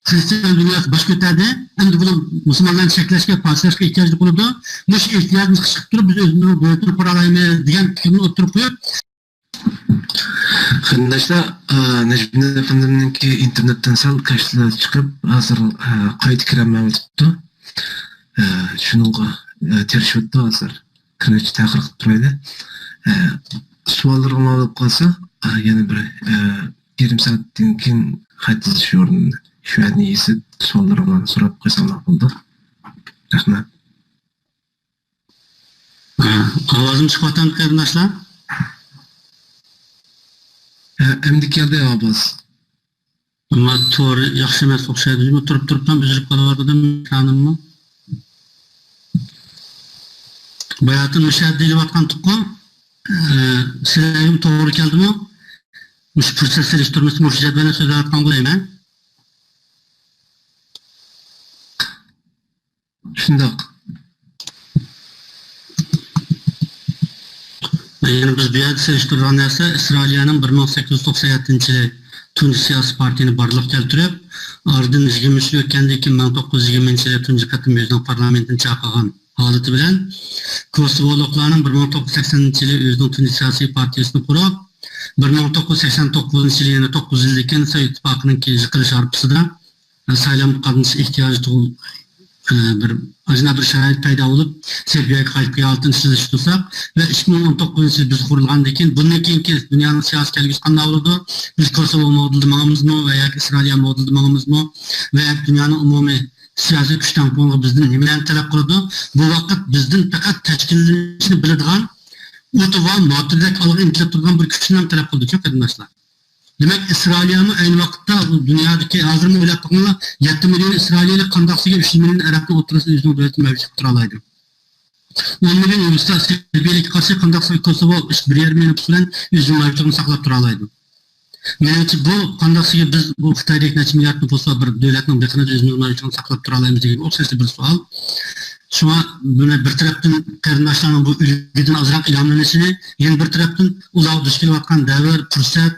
خىرىستىيان دۇنياسى باش كۆتەردى. ئەمدى بۇنىڭ مۇسۇلمانلارنى چەكلەشكە، پارچىلاشقا ئېھتىياجلىق بولىدۇ. مۇشۇ ئېھتىياجنى چىقىپ تۇرۇپ، بىز ئۆزىمىزنىڭ دۆلىتىنى قۇرالايمىز دېگەن پىكىرنى ئوتتۇرىغا قويۇپ، قېرىنداشلار، ئە، نەجمىدىن ئەپەندىمنىڭكى ئىنتېرنېتتىن سەل كاشىلا چىقىپ، ھازىر، ئە، قايتا كىرەلمەيۋاتىپتۇ. ئە، شۇنىڭغا، ئە، تىرىشىۋاتىدۇ ھازىر. كىرىشكە تەخىر قىلىپ تۇرايلى. ئە، سوئاللىرىڭلار بولۇپ قالسا، ئە، يەنە بىر، ئە، يېرىم سائەتتىن كېيىن خەت يېزىش ئورنىدا شۇ يەردىن يېزىپ، سوئاللىرىڭلارنى سوراپ قويساڭلار بولىدۇ. رەھمەت. ئاۋازىم چىقىۋاتامدۇ، قېرىنداشلار؟ ھە، ئەمدى كەلدى ئاۋاز. ئەمما تور ياخشى ئەمەس ئوخشايدۇ. تۇرۇپ تۇرۇپلا ئۈزۈلۈپ قالىۋاتىدۇ ئېكرانىممۇ. باياتىن مۇشۇ يەردە دېيىلىۋاتقان تۇققۇ، ئە، سىلەرگىمۇ توغرا كەلدىمۇ؟ مۇشۇ پۇرسەت سېلىشتۇرمىسى مۇشۇ جەدۋەلنى سۆزلەۋاتقان بولىمەن. شۇنداق. يەنە بىز بۇ يەردە سېلىشتۇرىدىغان نەرسە، ئىسرائىلىيەنىڭ بىر مىڭ سەككىز يۈز توقسان يەتتىنچى يىلى تۇنجى سىياسىي پارتىيىنى بارلىققا كەلتۈرۈپ، ئارىدىن يىگىرمە يىل ئۆتكەندىن كېيىن، مىڭ توققۇز يۈز يىگىرمىنچى يىلى تۇنجى قېتىم ئۆزىنىڭ پارلامېنتىنى چاقىرغان ھالىتى بىلەن، كوسوۋولۇقلارنىڭ بىر مىڭ توققۇز يۈز سەكسەنىنچى يىلى ئۆزىنىڭ تۇنجى سىياسىي پارتىيىسىنى قۇرۇپ، بىر مىڭ توققۇز يۈز سەكسەن توققۇزىنچى يىلى يەنە توققۇز يىلدىن كېيىن سوۋېت ئىتتىپاقىنىڭكى يىقىلىش ھارپىسىدا سايلامغا قاتنىشىش ئېھتىياجى تۇغۇل-، ئە، بىر ئاجايىپ بىر شارائىت پەيدا بولۇپ، سېربىيەگە قايتىپ كېلىۋاتقان سىزىش تۇرساق ۋە ئىككى مىڭ ئون توققۇزىنچى يىل بىز قۇرۇلغاندىن كېيىن، بۇندىن كېيىنكى دۇنيانىڭ سىياسىي كەلگۈسى قانداق بولىدۇ؟ بىز كوسوۋو مودېلىدا ماڭىمىزمۇ ۋە ياكى ئىسرائىلىيە مودېلىدا ماڭىمىزمۇ ۋە ياكى دۇنيانىڭ ئومۇمىي سىياسىي كۈچ تەڭپۇڭلۇقى بىزدىن نېمىلەرنى تەلەپ قىلىدۇ؟ بۇ ۋاقىت بىزدىن پەقەت تەشكىللىنىشنى بىلىدىغان، ئوتى بار، ماتىدەك ئالغا ئىنتىلىپ تۇرىدىغان بىر كۈچنى تەلەپ قىلىدۇ، چۈنكى قېرىنداشلار. دېمەك، ئىسرائىلىيەمۇ ئەينى ۋاقىتتا دۇنيادىكى، ھازىرمۇ ئويلاپ بېقىڭلار، يەتتە مىليون ئىسرائىلىيەلىك قانداقسىگە ئۈچ يۈز مىليون ئەرەبنىڭ ئوتتۇرىسىدا ئۆزىنىڭ دۆلىتىنى مەۋجۇت قىلىپ تۇرالايدۇ. ئون مىليون ئۇيغۇرىستان سېربىيەلىككە قارشى قانداقسىگە كوسوۋو ئۈچ، بىر يېرىم مىليون پۇت بىلەن ئۆزىنىڭ مەۋجۇتلۇقىنى ساقلاپ تۇرالايدۇ. مېنىڭچە، بۇ قانداقسىگە بىز بۇ خىتايدەك نەچچە مىليارد نوپۇسلۇق بىر دۆلەتنىڭ بېقىنىدا ئۆزىمىزنىڭ مەۋجۇتلۇقىنى ساقلاپ تۇرالايمىز دېگەن ئوخشاشلا بىر سوئال. شۇڭا بۇنى بىر تەرەپتىن قېرىنداشلارنىڭ بۇ ئۈلگىدىن ئازراق ئىلھاملىنىشىنى، يەنە بىر تەرەپتىن ئۇلارغا دۇچ كېلىۋاتقان دەۋر، پۇرسەت،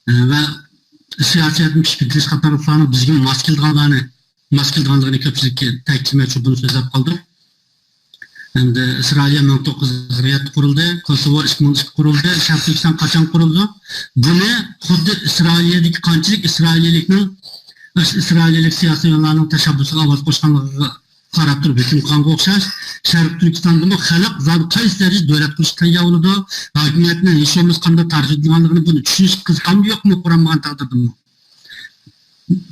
ئە، ۋە سىياسىي جەھەتتىن پىشىپ يېتىلىش قاتارلىقلارنىڭ بىزگە ماس كېلىدىغانلارنى، ماس كېلىدىغانلىقىنى كۆپچىلىككە تەكىتلىمەي، شۇ بۇنى سۆزلەپ قالدۇق. ئەمدى ئىسرائىلىيە مىڭ توققۇز يۈز قىرىق يەتتە قۇرۇلدى، كوسوۋو ئىككى مىڭ ئىككى قۇرۇلدى، شەرقىي تۈركىستان قاچان قۇرۇلدى؟ بۇنى خۇددى ئىسرائىلىيەدىكى قانچىلىك ئىسرائىلىيەلىكنىڭ، ئىسرائىلىيەلىك سىياسىيونلارنىڭ تەشەببۇسىغا ئاۋاز قوشقانلىقىغا قاراپ تۇرۇپ ھۆكۈم قىلغانغا ئوخشاش، شەرقىي تۈركىستاندىمۇ خەلق زادى قايسى دەرىجىدە دۆلەت قۇرۇشقا تەييار بولىدۇ، ھاكىمىيەتنىڭ ھېچ بولمىسا قانداق تارتىۋېتىدىغانلىقىنى بۇنى چۈشىنىش قىزىقامدۇ يوقمۇ قۇرامىغان تەقدىردىمۇ؟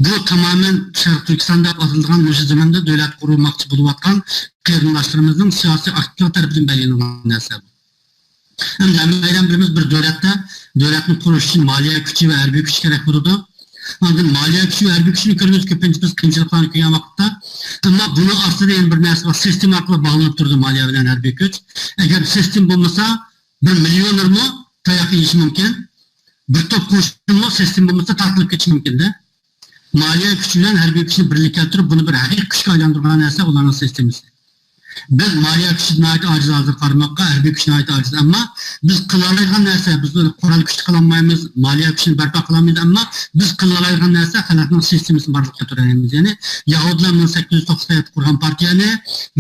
بۇ تامامەن شەرقىي تۈركىستان دەپ ئاتىلىدىغان مۇشۇ زېمىندا دۆلەت قۇرماقچى بولۇۋاتقان قېرىنداشلىرىمىزنىڭ سىياسىي ئاكتىپلىق تەرىپىدىن بەلگىلىنىدىغان نەرسە بۇ. ئەمدى ھەممەيلەن بىلىمىز، بىر دۆلەتتە، دۆلەتنى قۇرۇش ئۈچۈن مالىيە كۈچى ۋە ھەربىي كۈچ كېرەك بولىدۇ. ئاندىن مالىيە كۈچى ۋە ھەربىي كۈچنى كۆرىمىز، كۆپىنچە بىز قىيىنچىلىقلارنى كۆرگەن ۋاقىتتا. ئەمما بۇنىڭ ئاستىدا يەنە بىر نەرسە بار، سىستېما ئارقىلىق باغلىنىپ تۇرىدۇ مالىيە بىلەن ھەربىي كۈچ. ئەگەر سىستېما بولمىسا، بىر مىليونېرمۇ تاياق يېيىشى مۇمكىن. بىر توپ قوشۇنمۇ سىستېما بولمىسا تارقىلىپ كېتىشى مۇمكىن-دە. مالىيە كۈچى بىلەن ھەربىي كۈچنى بىرلىككە كەلتۈرۈپ، بۇنى بىر ھەقىقىي كۈچكە ئايلاندۇرغان نەرسە ئۇلارنىڭ سىستېمىسى. بىز مالىيە كۈچى ناھايىتى ئاجىز ھازىر قارىماققا، ھەربىي كۈچ ناھايىتى ئاجىز. ئەمما بىز قىلالايدىغان نەرسە، بىز قورال كۈچ قىلالمايمىز، مالىيە كۈچىنى بەرپا قىلالمايمىز، ئەمما بىز قىلالايدىغان نەرسە خەلقنىڭ سىستېمىسىنى بارلىققا كەلتۈرەلەيمىز. يەنى يەھۇدىيلار مىڭ سەككىز يۈز توقسان يەتتە قۇرغان پارتىيەنى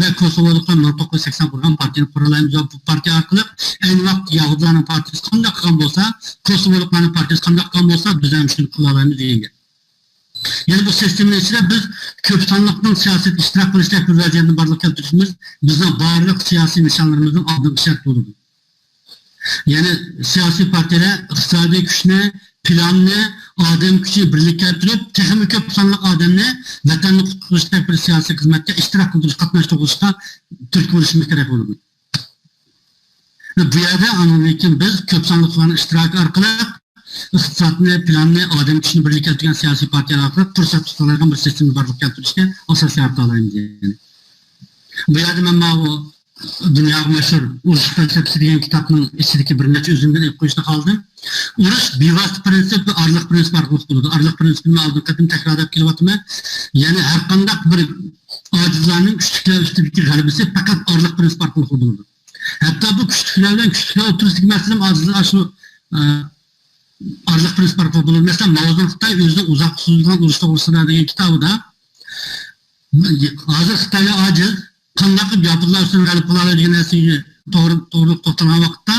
ۋە كوسوۋولۇقلار مىڭ توققۇز يۈز سەكسەن قۇرغان پارتىيەنى قۇرالايمىز ۋە بۇ پارتىيە ئارقىلىق ئەينى ۋاقىتتا يەھۇدىيلارنىڭ پارتىيىسى قانداق قىلغان بولسا، كوسوۋولۇقلارنىڭ پارتىيىسى قانداق قىلغان بولسا، بىز ھەم شۇنى قىلالايمىز دېگەن گەپ. يەنى بۇ سىستېمىنىڭ ئىچىدە بىز كۆپ سانلىقنىڭ سىياسەتكە ئىشتىراك قىلىشتەك بىر ۋەزىيەتنى بارلىققا كەلتۈرۈشىمىز بىزنىڭ بارلىق سىياسىي نىشانلىرىمىزنىڭ ئالدىنقى شەرتى بولىدۇ. يەنى سىياسىي پارتىيەلەر ئىقتىسادىي كۈچنى، پىلاننى، ئادەم كۈچىنى بىرلىككە كەلتۈرۈپ، تېخىمۇ كۆپ سانلىق ئادەمنى ۋەتەننى قۇتقۇزۇشتەك بىر سىياسىي خىزمەتكە ئىشتىراك قىلدۇرۇش، قاتناشتۇرۇشقا تۈرتكە بولۇشىمىز كېرەك بولىدۇ. بۇ يەردە ئاندىن كېيىن بىز كۆپ سانلىقلارنىڭ ئىشتىراكى ئارقىلىق ئىقتىسادنى، پىلاننى، ئادەم كۈچىنى بىرلىككە كەلتۈرگەن سىياسىي پارتىيەلەر ئارقىلىق پۇرسەت تۇتالايدىغان بىر سىستېمىنى بارلىققا كەلتۈرۈشكە ئاساس يارىتالايمىز. يەنى بۇ يەردە مەن ماۋۇ دۇنياغا مەشھۇر ئۇرۇش پەلسەپىسى دېگەن كىتابنىڭ ئىچىدىكى بىر نەچچە ئۈزۈندىن ئېلىپ قويۇشنى خالىدىم. ئۇرۇش بىۋاسىتە پىرىنسىپ ۋە ئارىلىق پىرىنسىپ ئارقىلىق بولىدۇ. ئارىلىق پىرىنسىپىنى مەن ئالدىنقى قېتىم تەكرارلاپ كېلىۋاتىمەن. يەنى ھەرقانداق بىر ئاجىزلارنىڭ كۈچلۈكلەر ئۈستىدىكى غەلىبىسى پەقەت ئارىلىق پىرىنسىپ ئارقىلىق بولىدۇ. ھەتتا بۇ كۈچلۈكلەر بىلەن كۈچلۈكلەر ئوتتۇرىسىدىكى مەسىلىمۇ ھازىر شۇ، ئە، ئارىلىق پىرىنسىپ ئارقىلىق بولىدۇ. مەسىلەن، ماۋزېدۇڭ خىتاي ئۆزىنىڭ ئۇزاققا سوزۇلغان ئۇرۇش توغرىسىدا دېگەن كىتابىدا، ھازىر خىتايلار ئاجىز، قانداق قىلىپ ياپونلار ئۈستىدىن غەلىبە قىلالايدۇ دېگەن نەرسىگە توغرا، توغرىلىق توختالغان ۋاقىتتا،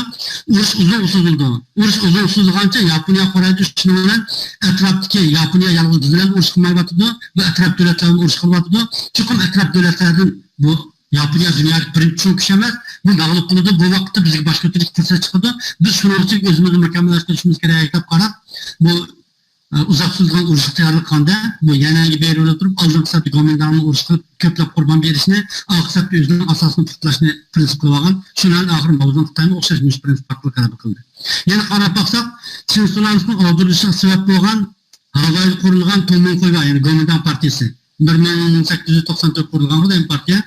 ئۇرۇش ئۇزۇن سوزۇلىدۇ. ئۇرۇش ئۇزۇن سوزۇلغانچە ياپونىيە قورايدۇ، شۇنىڭ بىلەن ئەتراپتىكى ياپونىيە يالغۇز بىز بىلەن ئۇرۇش قىلمايۋاتىدۇ، بۇ ئەتراپ دۆلەتلەر بىلەن ئۇرۇش قىلىۋاتىدۇ. چوقۇم ئەتراپ دۆلەتلەردىن بۇ ياپونىيە دۇنيادىكى بىرىنچى چوڭ كۈچ ئەمەس، بۇ مەغلۇپ قىلىدۇ، بۇ ۋاقىتتا بىزگە باش كۆتۈرۈشكە پۇرسەت چىقىدۇ، بىز شۇنىڭ ئۈچۈن ئۆزىمىزنى مۇكەممەللەشتۈرۈشىمىز كېرەك دەپ قاراپ، بۇ ئۇزاق سوزۇلغان ئۇرۇشقا تەييارلىق قىلغاندا، بۇ يەنئەنگە بېرىۋېلىپ تۇرۇپ، ئالدىنقى سەپتە گومىنداڭنى ئۇرۇش قىلىپ، كۆپلەپ قۇربان بېرىشنى، ئارقا سەپتە ئۆزىنىڭ ئاساسىنى پۇختىلاشنى پىرىنسىپ قىلىۋالغان. شۇنىڭ بىلەن ئاخىرى ماۋزېدۇڭ خىتايمۇ ئوخشاش مۇشۇ پىرىنسىپ ئارقىلىق غەلىبە قىلدى. يەنە قاراپ باقساق، چىڭ سۇلالىسىنىڭ ئاغدۇرۇلۇشىغا سەۋەب بولغان ھاۋايدا قۇرۇلغان تومۇڭخۇيۋا، يەنى گومىنداڭ پارتىيىسى، بىر مىڭ سەككىز يۈز توقسان تۆت قۇرۇلغانغۇ دەيمەن پارتىيە.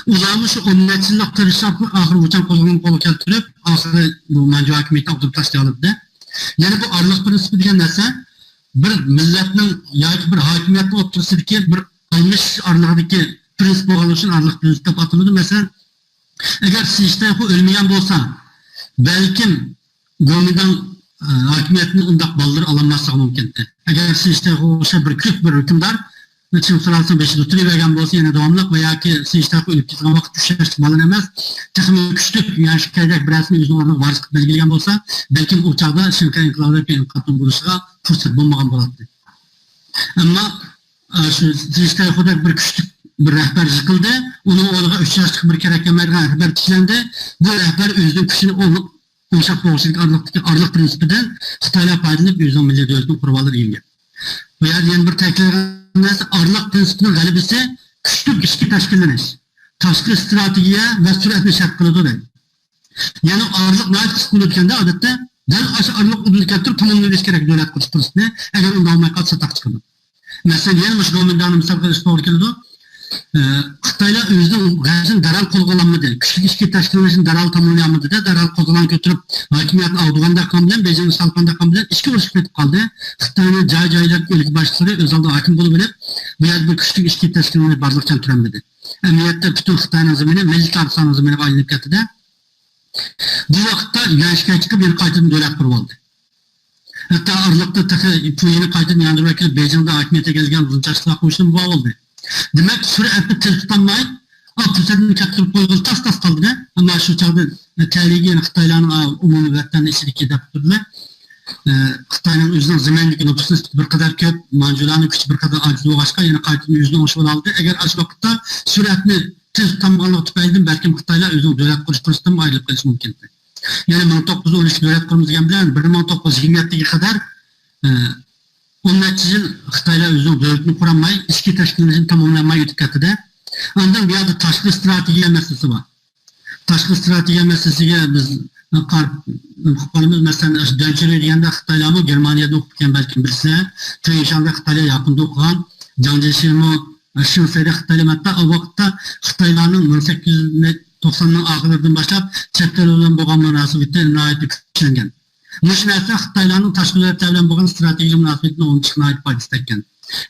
ئۇلارمۇ شۇ ئون نەچچە يىللىق تىرىشچانلىق ئارقىلىق ۋۇچاڭ قوزغىلىڭنى قولغا كەلتۈرۈپ، ئاخىرى بۇ مانجۇ ھاكىمىيىتىنى ئاغدۇرۇپ تاشلىيالىدى. يەنى بۇ ئارىلىق پىرىنسىپى دېگەن نەرسە بىر مىللەتنىڭ ياكى بىر ھاكىمىيەتنىڭ ئوتتۇرىسىدىكى بىر ئالمىشىش ئارىلىقىدىكى پىرىنسىپ بولغانلىقى ئۈچۈن ئارىلىق پىرىنسىپ دەپ ئاتىلىدۇ. مەسىلەن، ئەگەر سى شىتەيخۇ ئۆلمىگەن بولسا، بەلكىم گومىنداڭ، ئە، ھاكىمىيەتنى ئۇنداق بالىلىرى ئالالماسلىقى مۇمكىن ئىدى. ئەگەر سى شىتەيخۇغا ئوخشاپ بىر كۈچلۈك بىر ھۆكۈمدار چىڭ سۇلالىسىنىڭ بېشىدا تۇرۇۋەرگەن بولسا، يەنە داۋاملىق ۋە ياكى سى شىتەيخۇ ئۆلۈپ كېتىدىغان ۋاقىتتا ئۈچ ياشلىق بالىنى ئەمەس، تېخىمۇ كۈچلۈك يۈەن شىكەيدەك بىرەرسىنى ئۆزىنىڭ ئورنىغا ۋارىس قىلىپ بەلگىلىگەن بولسا، بەلكىم ئۇ چاغدا شىنخەي ئىنقىلابى دەپ بىر ئىنقىلابنىڭ بولۇشىغا پۇرسەت بولمىغان بولاتتى. ئەمما، ئە، شۇ سى شىتەيخۇدەك بىر كۈچلۈك بىر رەھبەر يىقىلدى، ئۇنىڭ ئورنىغا ئۈچ ياشلىق بىر كېرەك كەلمەيدىغان رەھبەر تىكلەندى. بۇ رەھبەر ئۆزىنىڭ كۈچىنى ئوڭ-، ئوڭشاپ بولغۇچىلىك ئارىلىقتىكى ئارىلىق پىرىنسىپىدىن خىتايلار پايدىلىنىپ ئۆزىنىڭ مىللىي دۆلىتىنى قۇرۇۋالدى دېگەن گەپ. بۇ يەردە يەنە بىر تەكىتلەيدىغان نەرسە، ئارىلىق پىرىنسىپىنىڭ غەلىبىسى كۈچلۈك ئىچكى تەشكىللىنىش، تاشقى ئىستراتېگىيە ۋە سۈرئەتنى شەرت قىلىدۇ دەيدۇ. يەنى ئارىلىق ناھايىتى قىسقا بولىدىكەندە، ئادەتتە دەل ئاشۇ ئارىلىق ئۇدۇل كەلتۈرۈپ تاماملىۋېلىش كېرەك دۆلەت قۇرۇش پۇرسىتىنى. ئەگەر ئۇنداق بولماي قالسا، ساتاق چىقىدۇ. مەسىلەن، يەنە مۇشۇ گومىنداڭنى مىسال قىلىش توغرا كېلىدۇ. ئە، خىتايلار ئۆزىنىڭ غەزىنى دەرھال قولغا ئالالمىدى. كۈچلۈك ئىچكى تەشكىللىنىشنى دەرھال تاماملىيالمىدى-دە، دەرھال قوزغىلاڭ كۆتۈرۈپ، ھاكىمىيەتنى ئاغدۇرغاندەك قىلغان بىلەن، بېيجىڭنى ئىشغال قىلغاندەك قىلغان بىلەن ئىچكى ئۇرۇشقا پېتىپ قالدى. خىتاينىڭ جاي-جايلىرىدىكى ئۆلكە باشلىقلىرى ئۆز ئالدىغا ھاكىم بولۇۋېلىپ، بۇ يەردە بىر كۈچلۈك ئىچكى تەشكىللىنىشنى بارلىققا كەلتۈرەلمىدى. ئەمەلىيەتتە پۈتۈن خىتاينىڭ زېمىنى مىللىي تارىخچىلارنىڭ زېمىنىغا ئايلىنىپ كەتتى-دە. بۇ ۋاقىتتا يۈەن شىكەي چىقىپ، يەنە قايتىدىن دۆلەت قۇرۇۋالدى. ھەتتا ئارىلىقتا تېخى پۇيىنى قايتىدىن ياندۇرۇپ ئەكېلىپ، بېيجىڭدا ھاكىمىيەتكە كەلگەن ئۇزۇن چاچلىقلار قوشۇنى بار بولدى. دېمەك، سۈرئەتنى تېز تۇتالماي، پۇرسەتنى كەتتۈرۈپ قويغىلى تاس-تاس قالدى-دە. ئەمما شۇ چاغدا تەلىيىگە يەنە خىتايلارنىڭ، ئا، ئومۇمىي ۋەتەندە ئىچىدىكى دەپ تۇردى. ئە، خىتاينىڭ ئۆزىنىڭ زېمىنىدىكى نوپۇس نىسبىتى بىر قەدەر كۆپ، مانجۇلارنىڭ كۈچى بىر قەدەر ئاجىز بولغاچقا، يەنە قايتىدىن ئۆزىنى ئوڭشىۋالالىدى. ئەگەر ئاشۇ ۋاقىتتا سۈرئەتنى تېز تۇتالمىغانلىقى تۈپەيلىدىن بەلكىم خىتايلار ئۆزىنىڭ دۆلەت قۇرۇش پۇرسىتىدىن ئايرىلىپ قېلىشى مۇمكىن ئىدى. يەنى مىڭ توققۇز يۈز ئون ئىككى دۆلەت قۇرىمىز دېگەن بىلەن بىر مىڭ توققۇز يۈز يىگىرمە يەتتىگە قەدەر، ئە، ئون نەچچە يىل خىتايلار ئۆزىنىڭ دۆلىتىنى قۇرالماي، ئىچكى تەشكىللىنىشىنى تاماملىيالماي ئۆتۈپ كەتتى-دە. ئاندىن بۇ يەردە تاشقى ئىستراتېگىيە مەسىلىسى بار. تاشقى ئىستراتېگىيە مەسىلىسىگە بىز قاراپ قالىمىز. مەسىلەن، ئاشۇ دەنچۈرۈي دېگەندە خىتايلارمۇ گېرمانىيەدىن ئوقۇپ كەلگەن بەلكىم بىرسىلەر. تېڭشاڭدا خىتايلار ياپوندا ئوقۇغان. جاڭ جيېشىمۇ شىنخەيدە خىتايلار، ھەتتا ئۇ ۋاقىتتا خىتايلارنىڭ مىڭ سەككىز يۈز توقساننىڭ ئاخىرلىرىدىن باشلاپ چەت ئەل بىلەن بولغان مۇناسىۋىتى ناھايىتى كۈچلەنگەن. مۇشۇ نەرسە خىتايلارنىڭ تاشقى دۆلەتلەر بىلەن بولغان ئىستراتېگىيە مۇناسىۋىتىنى ئوڭشىشىغا ناھايىتى پايدىسى تەگكەن.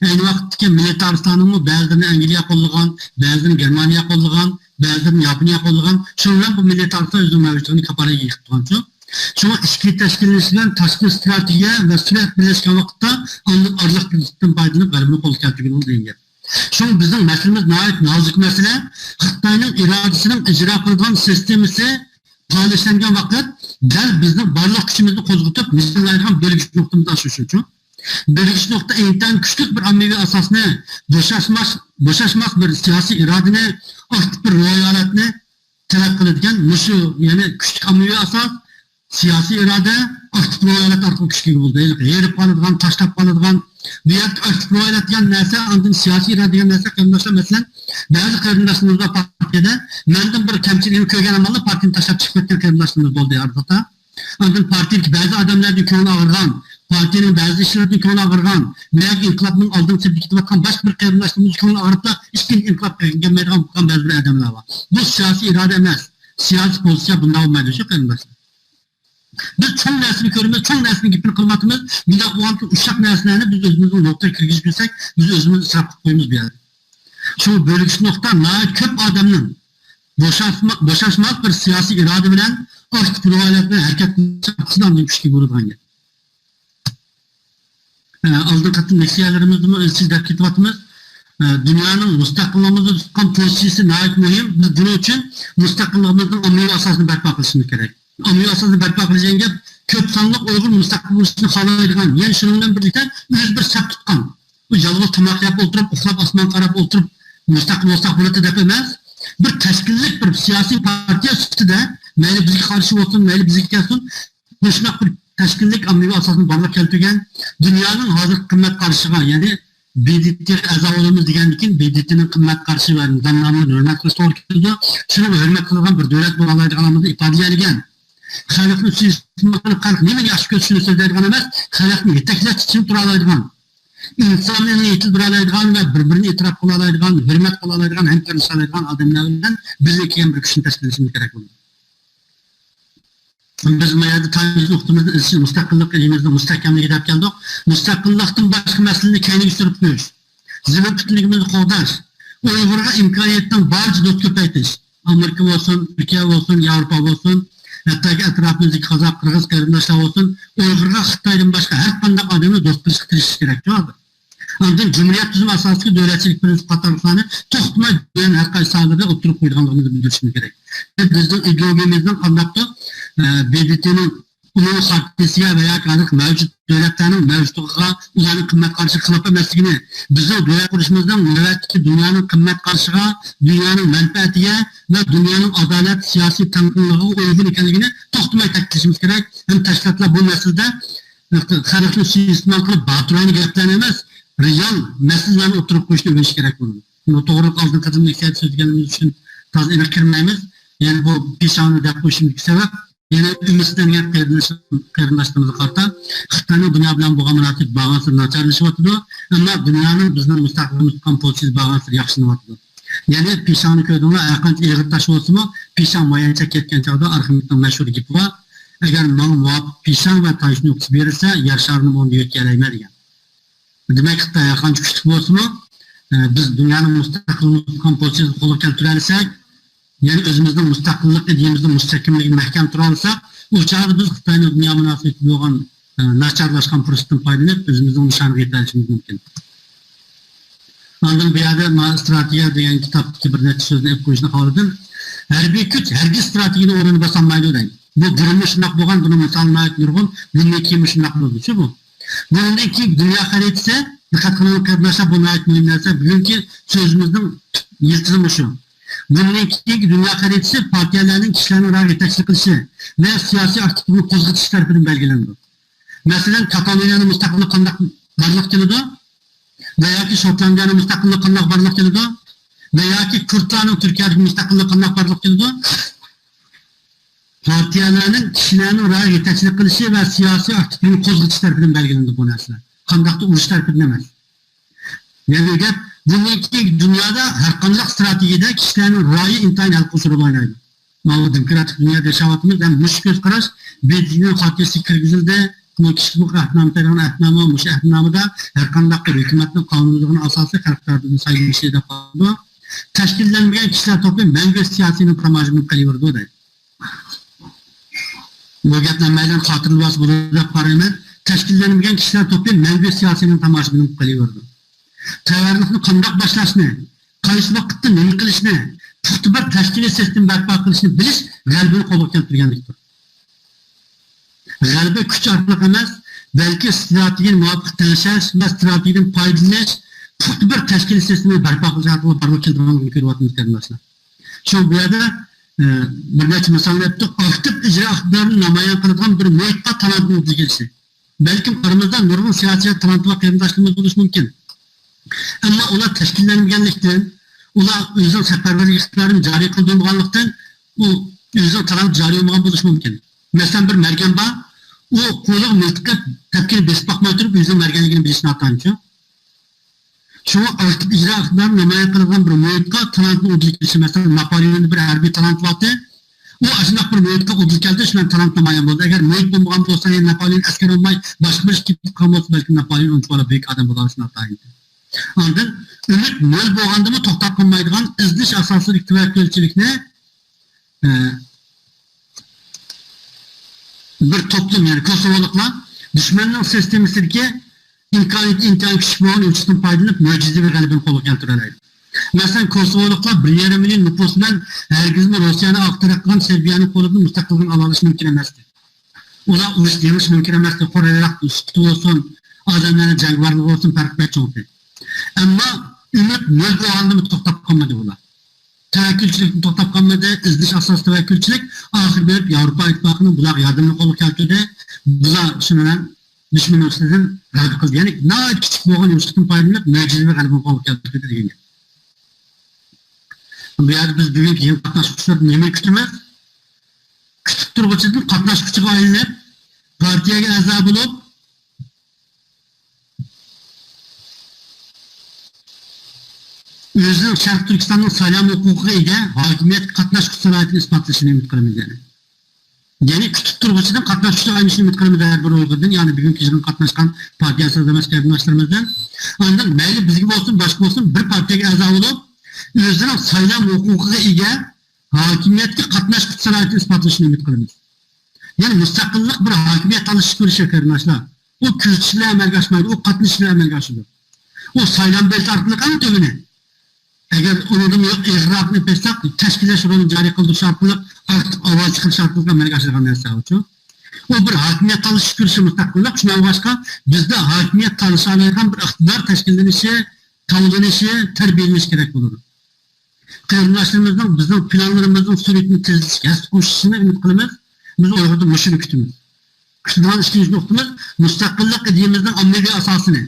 ئەينى ۋاقىتتىكى مىللىتارىستلارنىڭمۇ بەزىلىرىنى ئەنگلىيە قوللىغان، بەزىلىرىنى گېرمانىيە قوللىغان، بەزىلىرىنى ياپونىيە قوللىغان، شۇنىڭ بىلەن بۇ مىللىي تارىختا ئۆزىنىڭ مەۋجۇتلۇقىنى كاپالەتكە ئىگە قىلىپ تۇرغان. شۇڭا ئىچكى تەشكىللىنىش بىلەن تاشقى ئىستراتېگىيە ۋە سۈرئەت بىرلەشكەن ۋاقىتتا ئاندىن ئارىلىق پۇرسەتتىن پايدىلىنىپ غەلىبىنى قولغا كەلتۈرگىلى بولىدۇ دېگەن گەپ. شۇڭا بىزنىڭ مەسىلىمىز ناھايىتى نازۇك مەسىلە. خىتاينىڭ ئىرادىسىنىڭ ئىجرا قىلىدىغان سىستېمىسى پالەچلەنگەن ۋاقىت دەل بىزنىڭ بارلىق كۈچىمىزنى قوزغىتىپ نىشانلايدىغان بىرلىگۈچ نۇقتىمىز ئاشۇ شۇ. بىرلىگۈچ نۇقتا ئىنتايىن كۈچلۈك بىر ئاممىۋى ئاساسنى، بوشاشماس، بوشاشماس بىر سىياسىي ئىرادىنى، ئاكتىپ بىر روھىي ھالەتنى تەلەپ قىلىدىكەن. مۇشۇ، يەنى كۈچلۈك ئاممىۋى ئاساس، سىياسىي ئىرادە، ئاكتىپ روھىي ھالەت ئارقىلىق كۈچكە ئىگە بولىدۇ. ھېرىپ قالىدىغان، تاشلاپ قالىدىغان، بۇ يەردىكى ئاكتىپ روھىي ھالەت دېگەن نەرسە، ئاندىن سىياسىي ئىرادە دېگەن نەرسە، قېرىنداشلار، مەسىلەن، بەزى قېرىنداشلىرىمىز بار پارتىيەدە، مەندىن بىر كەمچىلىكنى كۆرگەن ئامالدا پارتىيەنى تاشلاپ چىقىپ كەتكەن قېرىنداشلىرىمىز بولدى ئارىلىقتا. ئاندىن پارتىيەدىكى بەزى ئادەملەردىن كۆڭلى ئاغرىغان، پارتىيەنىڭ بەزى ئىشلىرىدىن كۆڭلى ئاغرىغان، بۇ يەردىكى ئىنقىلابنىڭ ئالدىنقى سەپتە كېتىۋاتقان باشقا بىر قېرىنداشلىرىمىز كۆڭلى ئاغرىپلا، ئىچكىرى ئىنقىلاب قىلغىلى كەلمەيدىغان بولغان بەزى بىر ئادەملەر بار. بۇ سىياسىي ئىرادە ئەمەس. سىياسىي پوزىتسىيە بۇنداق بولمايدۇ، شۇ قېرىنداشلار. بىز چوڭ نەرسىنى كۆرىمىز، چوڭ نەرسىنىڭ گېپىنى قىلىۋاتىمىز. بۇنداق بولغانكى ئۇششاق نەرسىلەرنى بىز ئۆزىمىزنىڭ نۇقتىغا كىرگۈزۈپ بىز ئۆزىمىزنى ئىسراپ قىلىپ قويىمىز بۇ يەردە. شۇ بۆلگۈچ نۇقتا ناھايىتى كۆپ ئادەمنىڭ بوشاشما-، بوشاشماس بىر سىياسىي ئىرادە بىلەن ئاكتىپ روھىي ھالەت بىلەن ھەرىكەت قىلىشى ئاندىن كۈچكە بولىدىغان گەپ. ئە، ئالدىنقى قېتىم لېكسىيەلىرىمىزدىمۇ ئىزچىل دەپ كېتىۋاتىمىز. ئە، دۇنيانىڭ مۇستەقىللىقىمىزدا تۇتقان پوزىتسىيىسى ناھايىتى مۇھىم. بىز بۇنىڭ ئۈچۈن مۇستەقىللىقىمىزنىڭ ئاممىۋى ئاساسىنى بەرپا قىلىشىمىز كېرەك. ئاممىۋى ئاساسنى بەرپا قىلىش دېگەن گەپ كۆپ سانلىق ئۇيغۇر مۇستەقىل بولۇشنى خالايدىغان، يەنە شۇنىڭ بىلەن بىرلىكتە ئۆزى بىر سەپ تۇتقان، بۇ يالغۇز تاماق يەپ ئولتۇرۇپ، ئۇخلاپ، ئاسمانغا قاراپ ئولتۇرۇپ، مۇستەقىل بولساق بولاتتى دەپ ئەمەس، بىر تەشكىللىك، بىر سىياسىي پارتىيە سۈپىتىدە مەيلى بىزگە قارشى بولسۇن، مەيلى بىزگە كەلسۇن، مۇشۇنداق بىر تەشكىللىك ئاممىۋى ئاساسنى بارلىققا كەلتۈرگەن، دۇنيانىڭ ھازىرقى قىممەت قارىشىغا، يەنى ب د ت غا ئەزا بولىمىز دېگەندىن كېيىن ب د ت نىڭ قىممەت قارىشى ۋە نىزامنامىلىرىنى ھۆرمەت قىلىش توغرا كېلىدۇ. شۇنىڭغا ھۆرمەت قىلىدىغان بىر دۆلەت بولالايدىغانلىقىمىزنى ئىپادىلىيەلىگەن. خەلقنى سۇيىئىستېمال قىلىپ، خەلق نېمىنى ياخشى كۆرسە شۇنى سۆزلەيدىغان ئەمەس، خەلقنى يېتەكلەشتە چىڭ تۇرالايدىغان، ئىنسانىيەتنى يېتىلدۈرەلەيدىغان ۋە بىر-بىرىنى ئېتىراپ قىلالايدىغان، ھۆرمەت قىلالايدىغان، ھەمكارلىشالايدىغان ئادەملەر بىلەن بىرلىككە كەلگەن بىر كۈچنى تەشكىللىشىمىز كېرەك بولىدۇ. بىز ما يەردە تايىنىش نۇقتىمىزنى ئىزچىل مۇستەقىللىق ئىدىيىمىزنىڭ مۇستەھكەملىكى دەپ كەلدۇق. مۇستەقىللىقتىن باشقا مەسىلىنى كەينىگە سۈرۈپ قويۇش، زېمىن پۈتۈنلۈكىمىزنى قوغداش، ئۇيغۇرغا ئىمكانىيەتنىڭ بارىچە دوست كۆپەيتىش. ئامېرىكا بولسۇن، تۈركىيە بولسۇن، ياۋروپا بولسۇن، ھەتتاكى ئەتراپىمىزدىكى قازاق، قىرغىز قېرىنداشلار بولسۇن، ئۇيغۇرغا خىتايدىن باشقا ھەر قانداق ئادەمنى دوست قىلىشقا تىرىشىش كېرەك، جاۋابى. ئاندىن جۇمھۇرىيەت تۈزۈم ئاساسىدىكى دۆلەتچىلىك پىرىنسىپى قاتارلىقلارنى توختىماي دۇنيانىڭ ھەر قايسى ساھەلىرىدە ئوتتۇرىغا قويىدىغانلىقىمىزنى بىلدۈرۈشىمىز كېرەك. بىزنىڭ ئىدېئولوگىيەمىزنىڭ قانداقتۇر، ئە، ب د ت نىڭ ئۇلۇغ خارتىيىسىگە ۋە ياكى ھازىرقى مەۋجۇت دۆلەتلەرنىڭ مەۋجۇتلۇقىغا، ئۇلارنىڭ قىممەت قارىشىغا خىلاپ ئەمەسلىكىنى، بىزنىڭ دۆلەت قۇرۇشىمىزنىڭ نۆۋەتتىكى دۇنيانىڭ قىممەت قارىشىغا، دۇنيانىڭ مەنپەئەتىگە ۋە دۇنيانىڭ ئادالەت، سىياسىي تەڭپۇڭلۇقىغا ئۇيغۇن ئىكەنلىكىنى توختىماي تەكىتلىشىمىز كېرەك. ھەم تەشكىلاتلار بۇ مەسىلىدە خەلقنى سۇيىئىستېمال قىلىپ، باتۇراينى گەپلەرنى ئەمەس، رېئال مەسىلىلەرنى ئوتتۇرىغا قويۇشنى ئۆگىنىش كېرەك بولىدۇ. بۇ توغرىلىق ئالدىنقى قېتىم ئېھتىيات سۆزلىگەنلىكىمىز ئۈچۈن تازا ئېنىق كىرمەيمىز. يەنى بۇ پىشاڭنى دەپ قويۇشىمىزدىكى سەۋەب، يەنە ئۈمىدسىزلەنگەن قېرىنداش-، قېرىنداشلىرىمىزغا قارىتا خىتاينىڭ دۇنيا بىلەن بولغان مۇناسىۋىتى بارغانسېرى ناچارلىشىۋاتىدۇ، ئەمما دۇنيانىڭ بىزنىڭ مۇستەقىللىقىمىزغا تۇتقان پوزىتسىيىسى بارغانسېرى ياخشىلىنىۋاتىدۇ. يەنى پىشاڭنى كۆردۈڭلار، ھەرقانچە ئېغىر تاش بولسىمۇ، پىشاڭ مايان چەككە يەتكەن چاغدا ئارخىمېدنىڭ مەشھۇر گېپى بار، «ئەگەر ماڭا مۇۋاپىق پىشاڭ ۋە تايشۇن يوقىسى بېرىلسە، يەر شارىنىمۇ ئۇندا يۆتكىيەلەيمەن» دېگەن. دېمەك، خىتاي ھەرقانچە كۈچلۈك بولسىمۇ، ئە، بىز دۇنيانىڭ مۇستەقىل مۇستەھكەم پوزىتسىيىسىنى قولغا كەلتۈرەلىسەك، يەنى ئۆزىمىزنىڭ مۇستەقىللىق ئىدىيەمىزنىڭ مۇستەھكەملىكىنى مەھكەم تۇرالىساق، ئۇ چاغدا بىز خىتاينىڭ دۇنيا مۇناسىۋىتىدە بولغان، ئە، ناچارلاشقان پۇرسىتىدىن پايدىلىنىپ، ئۆزىمىزنىڭ نىشانىغا يېتەلىشىمىز مۇمكىن. ئاندىن بۇ يەردە مانا ستراتېگىيە دېگەن كىتابتىكى بىر نەچچە سۆزنى ئېلىپ قويۇشنى خالىدىم. ھەربىي كۈچ ھەرگىز ستراتېگىيەنىڭ ئورنىنى باسالمايدۇ دەيدۇ. بۇ بۇرۇنمۇ شۇنداق بولغان، بۇنىڭ مىسالى ناھايىتى نۇرغۇن، بۇندىن كېيىنمۇ شۇنداق بولىدۇ، شۇ بۇ. بۇنىڭدىن كېيىنكى دۇنيا خەرىتىسى، دىققەت قىلىڭ قېرىنداشلار، بۇ ناھايىتى مۇھىم نەرسە. بۈگۈنكى سۆزىمىزنىڭ يىلتىزى مۇشۇ. بۇنىڭدىن كېيىنكى دۇنيا خەرىتىسى پارتىيەلەرنىڭ كىشىلەرنىڭ رايىغا يېتەكچىلىك قىلىشى ۋە سىياسىي ئاكتىپلىقنى قوزغىتىش تەرىپىدىن بەلگىلىنىدۇ. مەسىلەن، كاتالونىيەنىڭ مۇستەقىللىقى قانداق بارلىققا كېلىدۇ؟ ۋە ياكى شوتلاندىيەنىڭ مۇستەقىللىقى قانداق بارلىققا كېلىدۇ؟ ۋە ياكى كۇردلارنىڭ تۈركىيەدىكى مۇستەقىللىقى قانداق بارلىققا كېلىدۇ؟ پارتىيەلەرنىڭ كىشىلەرنىڭ رايىغا يېتەكچىلىك قىلىشى ۋە سىياسىي ئاكتىپلىقنى قوزغىتىش تەرىپىدىن بەلگىلىنىدۇ بۇ نەرسىلەر. قانداقتۇر ئۇرۇش تەرىپىدىن ئەمەس. يەنە گەپ، بۇندىن كېيىنكى دۇنيادا ھەرقانداق ستراتېگىيەدە كىشىلەرنىڭ رايى ئىنتايىن ھەل قىلغۇچ رول ئوينايدۇ. ماۋۇ دېموكراتىك دۇنيادا ياشاۋاتىمىز ھەم مۇشۇ كۆز قاراش ب د ت نىڭ خاتىرىسىگە كىرگۈزۈلدى. بۇ كىشىلىك ئەھدىنامە دەيدىغان ئەھدىنامە، مۇشۇ ئەھدىنامىدا ھەرقانداق بىر ھۆكۈمەتنىڭ قانۇنلۇقىنىڭ ئاساسى خەلق تەرىپىدىن سايلىنىشى دەپ قالىدۇ. تەشكىللەنمىگەن كىشىلەر توپى مەڭگۈ سىياسىينىڭ تاماشىبىنى بولۇپ قېلىۋېرىدۇ دەيدۇ. بۇ گەپلەر مەيلىن خاتىرىلىۋالسا بولىدۇ دەپ قارايمەن. تەشكىللەنمىگەن كىشىلەر توپى مەڭگۈ سىياسىينىڭ تاماشىبىنى بولۇپ قېلىۋېرىدۇ. تەييارلىقنى قانداق باشلاشنى، قايسى ۋاقىتتا نېمە قىلىشنى، پۇختا بىر تەشكىلىي سىستېما بەرپا قىلىشنى بىلىش غەلىبىنى قولغا كەلتۈرگەنلىكتۇر. غەلىبە كۈچ ئارقىلىق ئەمەس، بەلكى ئىستراتېگىيەنى مۇۋاپىق تەڭشەش ۋە ئىستراتېگىيەدىن پايدىلىنىش، پۇختا بىر تەشكىلىي سىستېمىنى بەرپا قىلىش ئارقىلىق بارلىققا كېلىدىغانلىقىنى كۆرۈۋاتىمىز، قېرىنداشلار. شۇ بۇ يەردە، ئە، بىر نەچچە مىسالنى ئېيتتۇق. ئاكتىپ ئىجرا ئىقتىدارىنى نامايان قىلىدىغان بىر مۇھىتقا تالانتنىڭ ئۇدۇل كېلىشى. بەلكىم ئارىمىزدا نۇرغۇن سىياسىي تالانتلىق قېرىنداشلىرىمىز بولۇشى مۇمكىن. ئەمما ئۇلار تەشكىللەنمىگەنلىكتىن، ئۇلار ئۆزىنىڭ سەپەرۋەرلىك ئىقتىدارىنى جارى قىلدۇرمىغانلىقتىن، ئۇ ئۆزىنىڭ تالانتى جارى بولمىغان بولۇشى مۇمكىن. مەسىلەن، بىر مەرگەن بار، ئۇ قولىغا مىلتىق ئېلىپ، تەپكىنى بېسىپ باقماي تۇرۇپ، ئۆزىنىڭ مەرگەنلىكىنى بىلىشى ناتايىنچۇ. شۇڭا ئاكتىپ ئىجرا ئىقتىدارىنى نامايان قىلىدىغان بىر مۇھىتقا تالانتنىڭ ئۇدۇل كېلىشى، مەسىلەن، ناپولېئوندا بىر ھەربىي تالانت بارتى. ئۇ ئاشۇنداق بىر مۇھىتقا ئۇدۇل كەلدى، شۇنداق تالانت نامايان بولدى. ئەگەر مۇھىت بولمىغان بولسا، يەنى ناپولېئون ئەسكەر بولماي، باشقا بىر ئىش كېتىپ قالغان بولسا، بەلكىم ناپولېئون ئۇنچىۋالا بۈيۈك ئادەم بولالىشى ناتايىنچۇ. ئاندىن ئۈمىد مول بولغاندىمۇ توختاپ قالمايدىغان ئىزدىنىش ئاساسىدىكى تەۋەككۈلچىلىكنى، ئە، بىر توپلۇم، يەنى كوسوۋولۇقلار دۈشمەننىڭ سىستېمىسىدىكى ئىمكانىيىتى ئىنتايىن كۈچلۈك بولغان يوشۇرۇقتىن پايدىلىنىپ، مۆجىزىۋى غەلىبىنى قولغا كەلتۈرەلەيدۇ. مەسىلەن، كوسوۋولۇقلار بىر يېرىم مىليون نوپۇس بىلەن ھەرگىزمۇ روسىيەنى ئارقا تەرەپ قىلغان سېربىيەنىڭ قولىدىن مۇستەقىل ئالالىشى مۇمكىن ئەمەستى. ئۇلار ئۇرۇش يېڭىشى مۇمكىن ئەمەستى. قوراللىق سۈپىتى بولسۇن، ئادەملەرنىڭ جەڭگىۋارلىقى بولسۇن، پەرقى بەك چوڭ. ئەمما ئۈمىد نۆل بولغاندىمۇ توختاپ قالمىدى ئۇلار. تەۋەككۈلچىلىكتىن توختاپ قالمىدى، ئىزدىنىش ئاساسىي تەۋەككۈلچىلىك ئاخىر بېرىپ ياۋروپا ئىتتىپاقىنىڭ بۇلارغا ياردىمىنى قولغا كەلتۈردى. بۇلار شۇنىڭ بىلەن دۈشمەننىڭ ئۈستىدىن غەلىبە قىلدى. يەنى ناھايىتى كىچىك بولغان يوشۇرۇقتىن پايدىلىنىپ، مۆجىزىۋى غەلىبىنى قولغا كەلتۈردى دېگەن گەپ. بۇ يەردە بىز بۈگۈنكى يېڭى قاتناشقۇچىلاردىن نېمىنى كۈتىمىز؟ كۈتۈپ تۇرغۇچىدىن قاتناشقۇچىغا ئايلىنىپ، پارتىيەگە ئەزا بولۇپ، ئۆزىنىڭ شەرقىي تۈركىستاننىڭ سايلام ھوقۇقىغا ئىگە، ھاكىمىيەتكە قاتناشقۇچى سالاھىيىتىنى ئىسپاتلىشىنى ئۈمىد قىلىمىز، يەنى. يەنى كۈتۈپ تۇرغۇچىدىن قاتناشقۇچىغا ئايلىنىشىنى ئۈمىد قىلىمىز ھەر بىر ئۇيغۇردىن، يەنى بۈگۈنكى يىغىنغا قاتناشقان پارتىيە سىياسىي قېرىنداشلىرىمىزدىن. ئاندىن مەيلى بىزگە بولسۇن، باشقا بولسۇن، بىر پارتىيەگە ئەزا بولۇپ، ئۆزىنىڭ سايلام ھوقۇقىغا ئىگە، ھاكىمىيەتكە قاتناشقۇچى سالاھىيىتىنى ئىسپاتلىشىنى ئۈمىد قىلىمىز. يەنى مۇستەقىللىق بىر ھاكىمىيەت تالىشىش كۈرىشى، قېرىنداشلار. ئۇ كۆزىتىش بىلەن ئەمەلگە ئاشمايدۇ، ئۇ قاتنىشىش بىلەن ئەمەلگە ئاشىدۇ. ئۇ سايلام بېلىتى ئارقىلىق ئەڭ تۆۋىنى. ئەگەر ئۇنىڭدىن ئېغىرراقنى بېسساق، تەشكىللەش رولىنى جارى قىلدۇرۇش ئارقىلىق، ئاكتىپ ئاۋاز چىقىرىش ئارقىلىق ئەمەلگە ئاشىدىغان نەرسە ئۇچۇ. ئۇ بىر ھاكىمىيەت تالىشىش كۈرىشى مۇستەقىللىق. شۇنىڭغا باشقا، بىزدە ھاكىمىيەت تالىشالايدىغان بىر ئىقتىدار تەشكىللىنىشى، تاۋلىنىشى، تەربىيەلىنىشى كېرەك بولىدۇ. قېرىنداشلىرىمىزنىڭ بىزنىڭ پىلانلىرىمىزنىڭ سۈرئىتىنى تېزلىتىشكە ھەسسە قوشۇشىنى ئۈمىد قىلىمىز. بىز ئۇيغۇردا مۇشۇنى كۈتىمىز. كۈتىدىغان ئىككىنچى نۇقتىمىز، مۇستەقىللىق ئىدىيىمىزنىڭ ئاممىۋى ئاساسىنى،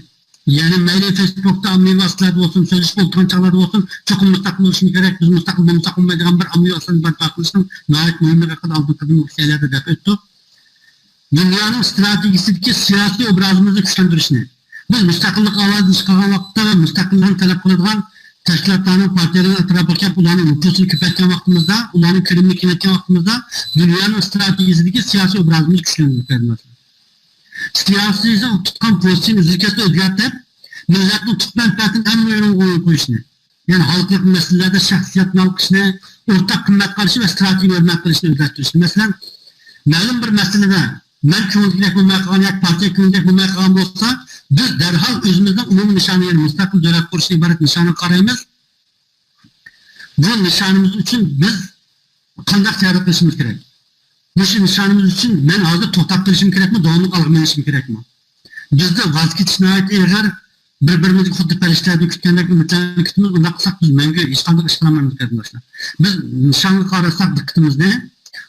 يەنى مەيلى فېيسبۇكتا ئاممىۋى ۋاسىتىلەردە بولسۇن، سۆزلىشىپ ئولتۇرغان چاغلاردا بولسۇن، چوقۇم مۇستەقىل بولۇشىمىز كېرەك، بىز مۇستەقىل بولمىساق بولمايدىغان بىر ئاممىۋى ئاساسنى بەرپا قىلىشنىڭ ناھايىتى مۇھىملىقى ھەققىدە ئالدىنقى قېتىملىق شەيئىلەردە دەپ ئۆتتۇق. دۇنيانىڭ ئىستراتېگىيىسىدىكى سىياسىي ئوبرازىمىزنى كۈچلەندۈرۈشنى، بىز مۇستەقىللىق ئاۋازىنى چىقارغان ۋاقىتتا ۋە مۇستەقىللىقنى تەلەپ قىلىدىغان تەشكىلاتلارنىڭ، پارتىيەلەرنىڭ ئەتراپىغا كېلىپ، ئۇلارنىڭ نوپۇسىنى كۆپەيتكەن ۋاقتىمىزدا، ئۇلارنىڭ كۆلىمىنى كېڭەيتكەن ۋاقتىمىزدا، دۇنيانىڭ ئىستراتېگىيىسىدىكى سىياسىي ئوبرازىمىز كۈچلىنىدۇ، قېرىنداشلار. سىياسىيسى تۇتقان پوزىتسىيىنى ئۈزۈل-كەسسىز ئۆزگەرتىپ، مىللەتنىڭ تۈپ مەنپەئەتىنى ھەممە ئورۇنغا قويۇشنى، يەنى ھالقىلىق مەسىلىلەردە شەخسىيەتنى ھالقىشنى، ئورتاق قىممەت قارىشى ۋە ئىستراتېگىيە ھۆرمەت قىلىشنى ئۆزلەشتۈرۈشنى. مەسىلەن، مەلۇم بىر مەسىلىدە مەن كۆڭۈلدىكىدەك بولماي قالغان ياكى پارتىيە كۆڭلىدەك بولماي قالغان بولسا، بىز دەرھال ئۆزىمىزنىڭ ئومۇمىي نىشانى، يەنى مۇستەقىل دۆلەت قۇرۇشتىن ئىبارەت نىشانىغا قارايمىز. بۇ نىشانىمىز ئۈچۈن بىز قانداق تەييارلىق قىلىشىمىز كېرەك؟ مۇشۇ نىشانىمىز ئۈچۈن مەن ھازىر توختاپ قېلىشىم كېرەكمۇ، داۋاملىق ئالغا مېڭىشىم كېرەكمۇ؟ بىزدە ۋاز كېچىش ناھايىتى ئېغىر، بىر-بىرىمىزگە خۇددى پەرىشتىلەردىن كۈتكەندەك ئۈمىدلەرنى كۈتىمىز، ئۇنداق قىلساق بىز مەڭگۈ ھېچقانداق ئىش قىلالمايمىز، قېرىنداشلار. بىز نىشانغا قاراتساق دىققىتىمىزنى،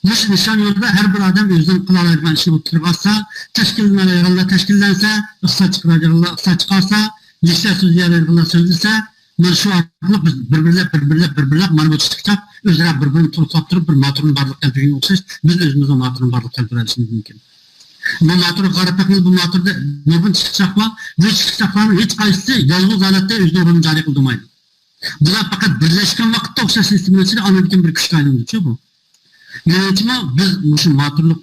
مۇشۇ نىشان يولىدا ھەر بىر ئادەم ئۆزىنىڭ قىلالايدىغان ئىشىنى ئوتتۇرىغا ئاتسا، تەشكىللىنەلەيدىغانلار تەشكىللەنسە، ئىقتىساد چىقىرالايدىغانلار ئىقتىساد چىقارسا، لېكسىيە سۆزلىيەلەيدىغانلار سۆزلىسە، مانا شۇ ئارقىلىق بىز بىر-بىرلەپ، بىر-بىرلەپ، بىر-بىرلەپ مانا بۇ چىقىچاق ئۆزئارا بىر-بىرىنى تولۇقلاپ تۇرۇپ بىر ماتورنى بارلىققا كەلتۈرگەنگە ئوخشاش، بىز ئۆزىمىزنىڭ ماتورىنى بارلىققا كەلتۈرۈۋېلىشىمىز مۇمكىن. بۇ ماتورغا قاراپ بېقىڭ، بۇ ماتوردا نۇرغۇن چىقىچاقلار، بۇ چىقىچاقلارنىڭ ھېچقايسىسى يالغۇز ھالەتتە ئۆزىنىڭ رولىنى جارى قىلدۇرمايدۇ. بۇلار پەقەت بىرلەشكەن ۋاقىتتا ئوخشاش سىستېمىنىڭ ئىچىدە ئاندىن كېيىن بىر كۈچكە ئايلىنىدۇچۇ بۇ. مېنىڭچىمۇ بىز مۇشۇ ماتورلۇق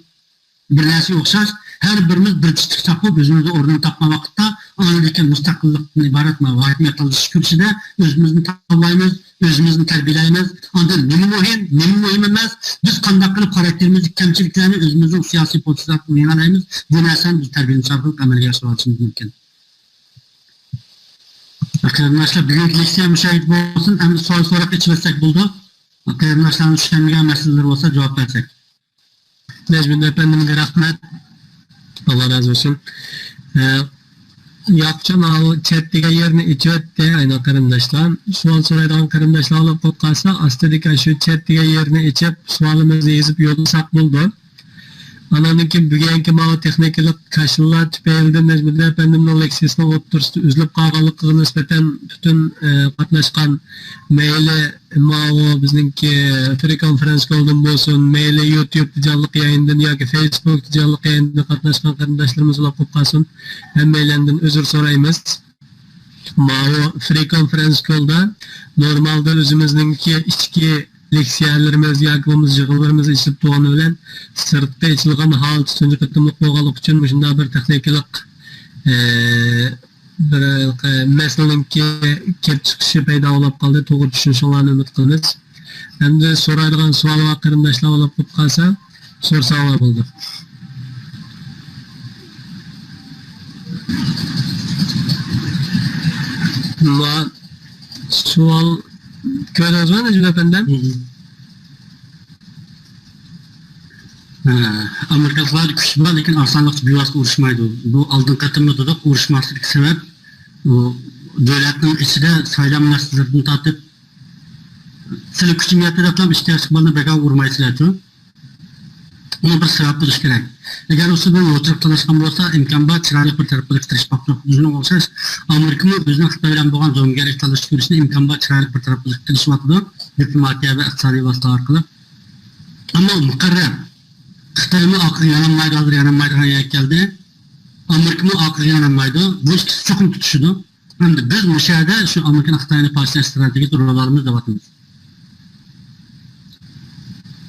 بىر نەرسىگە ئوخشاش، ھەر بىرىمىز بىر چىقىچاق بولۇپ ئۆزىمىزنىڭ ئورنىنى تاپقان ۋاقىتتا، ئاندىن كېيىن مۇستەقىللىقتىن ئىبارەت مانا ھاكىمىيەت تالىشىش كۈرىشىدە ئۆزىمىزنى تاللايمىز، ئۆزىمىزنى تەربىيەلەيمىز. ئاندىن نېمە مۇھىم، نېمە مۇھىم ئەمەس، بىز قانداق قىلىپ خاراكتېرىمىزدىكى كەمچىلىكلەرنى ئۆزىمىزنىڭ سىياسىي پوتېنسىيالىغا يېڭەلەيمىز، بۇ نەرسىنى بىز تەربىيەلىنىش ئارقىلىق ئەمەلگە ئاشۇرۇۋېتىشىمىز مۇمكىن. قېرىنداشلار، بۈگۈنكى لېكسىيە مۇشۇ يەردە بولسۇن. ئەمدى سوئال سوراق ئېچىۋەتسەك بولىدۇ. قېرىنداشلارنىڭ چۈشەنمىگەن مەسىلىلىرى بولسا جاۋاب بەرسەك. نەجمىدىن ئەپەندىمگە رەھمەت. ئاللا رازى بولسۇن. ئە، ياقۇپجان ئاۋۇ چەت دېگەن يەرنى ئېچىۋەتتى، ئاينا قېرىنداشلار. سوئال سورايدىغان قېرىنداشلار بولۇپ قالسا، ئاستىدىكى شۇ چەت دېگەن يەرنى ئېچىپ، سوئالىمىزنى يېزىپ يوللىساق بولىدۇ. ئاناندىن كېيىن بۈگۈنكى ماۋۇ تېخنىكىلىق كاشىللار تۈپەيلىدىن نەجمىدىن ئەپەندىمنىڭ لېكسىيىسىنىڭ ئوتتۇرىسىدا ئۈزۈلۈپ قالغانلىقىغا نىسبەتەن پۈتۈن، ئە، قاتناشقان مەيلى ماۋۇ بىزنىڭكى فرى كونفرېنس كولدىن بولسۇن، مەيلى يۇتيۇب جانلىق يايىندىن ياكى فېيسبۇك جانلىق يايىندىن قاتناشقان قېرىنداشلىرىمىز بولۇپ قالسۇن، ھەممەيلەندىن ئۆزۈر سورايمىز. ماۋۇ فرى كونفرېنس كولدا نورمالدا ئۆزىمىزنىڭكى ئىچكى لېكسىيەلىرىمىز ياكى بولمىسا يىغىنلىرىمىز ئېچىلىپ تۇرغىنى بىلەن سىرتقى ئېچىلغان ھالىتى تۇنجى قېتىملىق بولغانلىقى ئۈچۈن مۇشۇنداق بىر تېخنىكىلىق، ئى، بىر مەسىلىنىڭكى كېلىپ چىقىشى پەيدا بولۇپ قالدى. توغرا چۈشىنىشىڭلارنى ئۈمىد قىلىمىز. ئەمدى سورايدىغان سوئال بار قېرىنداشلار بولۇپ قالسا، سورىساڭلار بولىدۇ. ما-، سوئال كۆردىڭىزمۇ، نەجىپ ئەپەندىم؟ ئامېرىكىلىقلاردا كۈچ بار، لېكىن ئارسلانلىقچە بىۋاسىتە ئۇرۇشمايدۇ. بۇ ئالدىنقى قېتىممۇ دېدۇق، ئۇرۇشماسلىقى سەۋەب، ئۇ دۆلەتنىڭ ئىچىدە سايلام نەرسىلىرىدىن تارتىپ، سىلەر كۈچۈم يەتتى دەپلا ئېھتىياجلىق بالىنى بەكار ئۇرمايسىلەرچۇ. ئۇنىڭ بىر سەۋەب بولۇشى كېرەك. ئەگەر ئۇ سىز بىلەن يوچۇرۇق تالاشقان بولسا، ئىمكان بار چىرايلىق بىر تەرەپ قىلىشقا تىرىشىپ باقماق. شۇنىڭغا ئوخشاش، ئامېرىكىمۇ ئۆزىنىڭ خىتاي بىلەن بولغان زومىگەرلىك تالىشىش كۈرىشىنى ئىمكان بار چىرايلىق بىر تەرەپ قىلىشقا تىرىشىۋاتىدۇ، دىپلوماتىيە ۋە ئىقتىسادىي ۋاسىتە ئارقىلىق. ئەمما مۇقەررەر، خىتايمۇ ئارقىغا يانالمايدۇ، ھازىر يانالمايدىغان يەرگە كەلدى. ئامېرىكىمۇ ئارقىغا يانالمايدۇ. بۇ ئىككىسى چوقۇم تۇتىشىدۇ. ئەمدى بىز مۇشۇ يەردە شۇ ئامېرىكىنى خىتاينى پارچىلاش ئىستراتېگىيەسىدە رول ئالىمىز دەۋاتىمىز.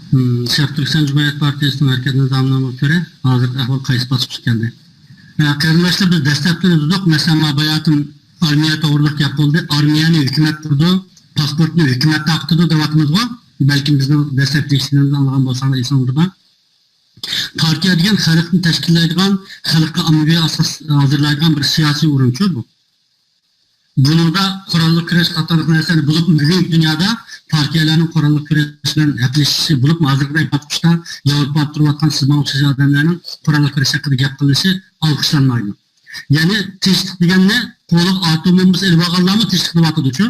مم، شەرقىي تۈركىستان جۇمھۇرىيەت پارتىيىسىنىڭ ھەرىكەت نىزامنامىغا كۆرە، ھازىرقى ئەھۋال قايسى باسقۇچقا كەلدى؟ ھە، قېرىنداشلار، بىز دەسلەپتە دېدۇق، مەسىلەن، ما باياتىن ئارمىيە توغرىلىق گەپ بولدى. ئارمىيەنى ھۆكۈمەت قۇرىدۇ، پاسپورتنى ھۆكۈمەت تارقىتىدۇ دەۋاتىمىزغۇ. بەلكىم بىزنىڭ دەسلەپكى لېكسىيەمىزنى ئاڭلىغان بولساڭلار ئېسىڭلاردا بار. پارتىيە دېگەن خەلقنى تەشكىللەيدىغان، خەلققە ئاممىۋى ئاساس ھازىرلايدىغان بىر سىياسىي ئورۇنچۇ بۇ. بۇنىڭدا قوراللىق كۈرەش قاتارلىق نەرسىلەرنى بولۇپمۇ بۈگۈنكى دۇنيادا پارتىيەلەرنىڭ قوراللىق كۈرەش بىلەن ھەپىلىشىشى بولۇپمۇ ھازىرقىدەك باسقۇچتا ياۋروپادا تۇرۇۋاتقان سىز ماڭا ئوخشاش ئادەملەرنىڭ قوراللىق كۈرەش ھەققىدە گەپ قىلىشى ئالقىشلانمايدۇ. يەنى تىنچلىق دېگەننى قولىغا ئاتوم بومبىسى ئېلىۋالغانلارمۇ تىنچلىق دەۋاتىدۇچۇ.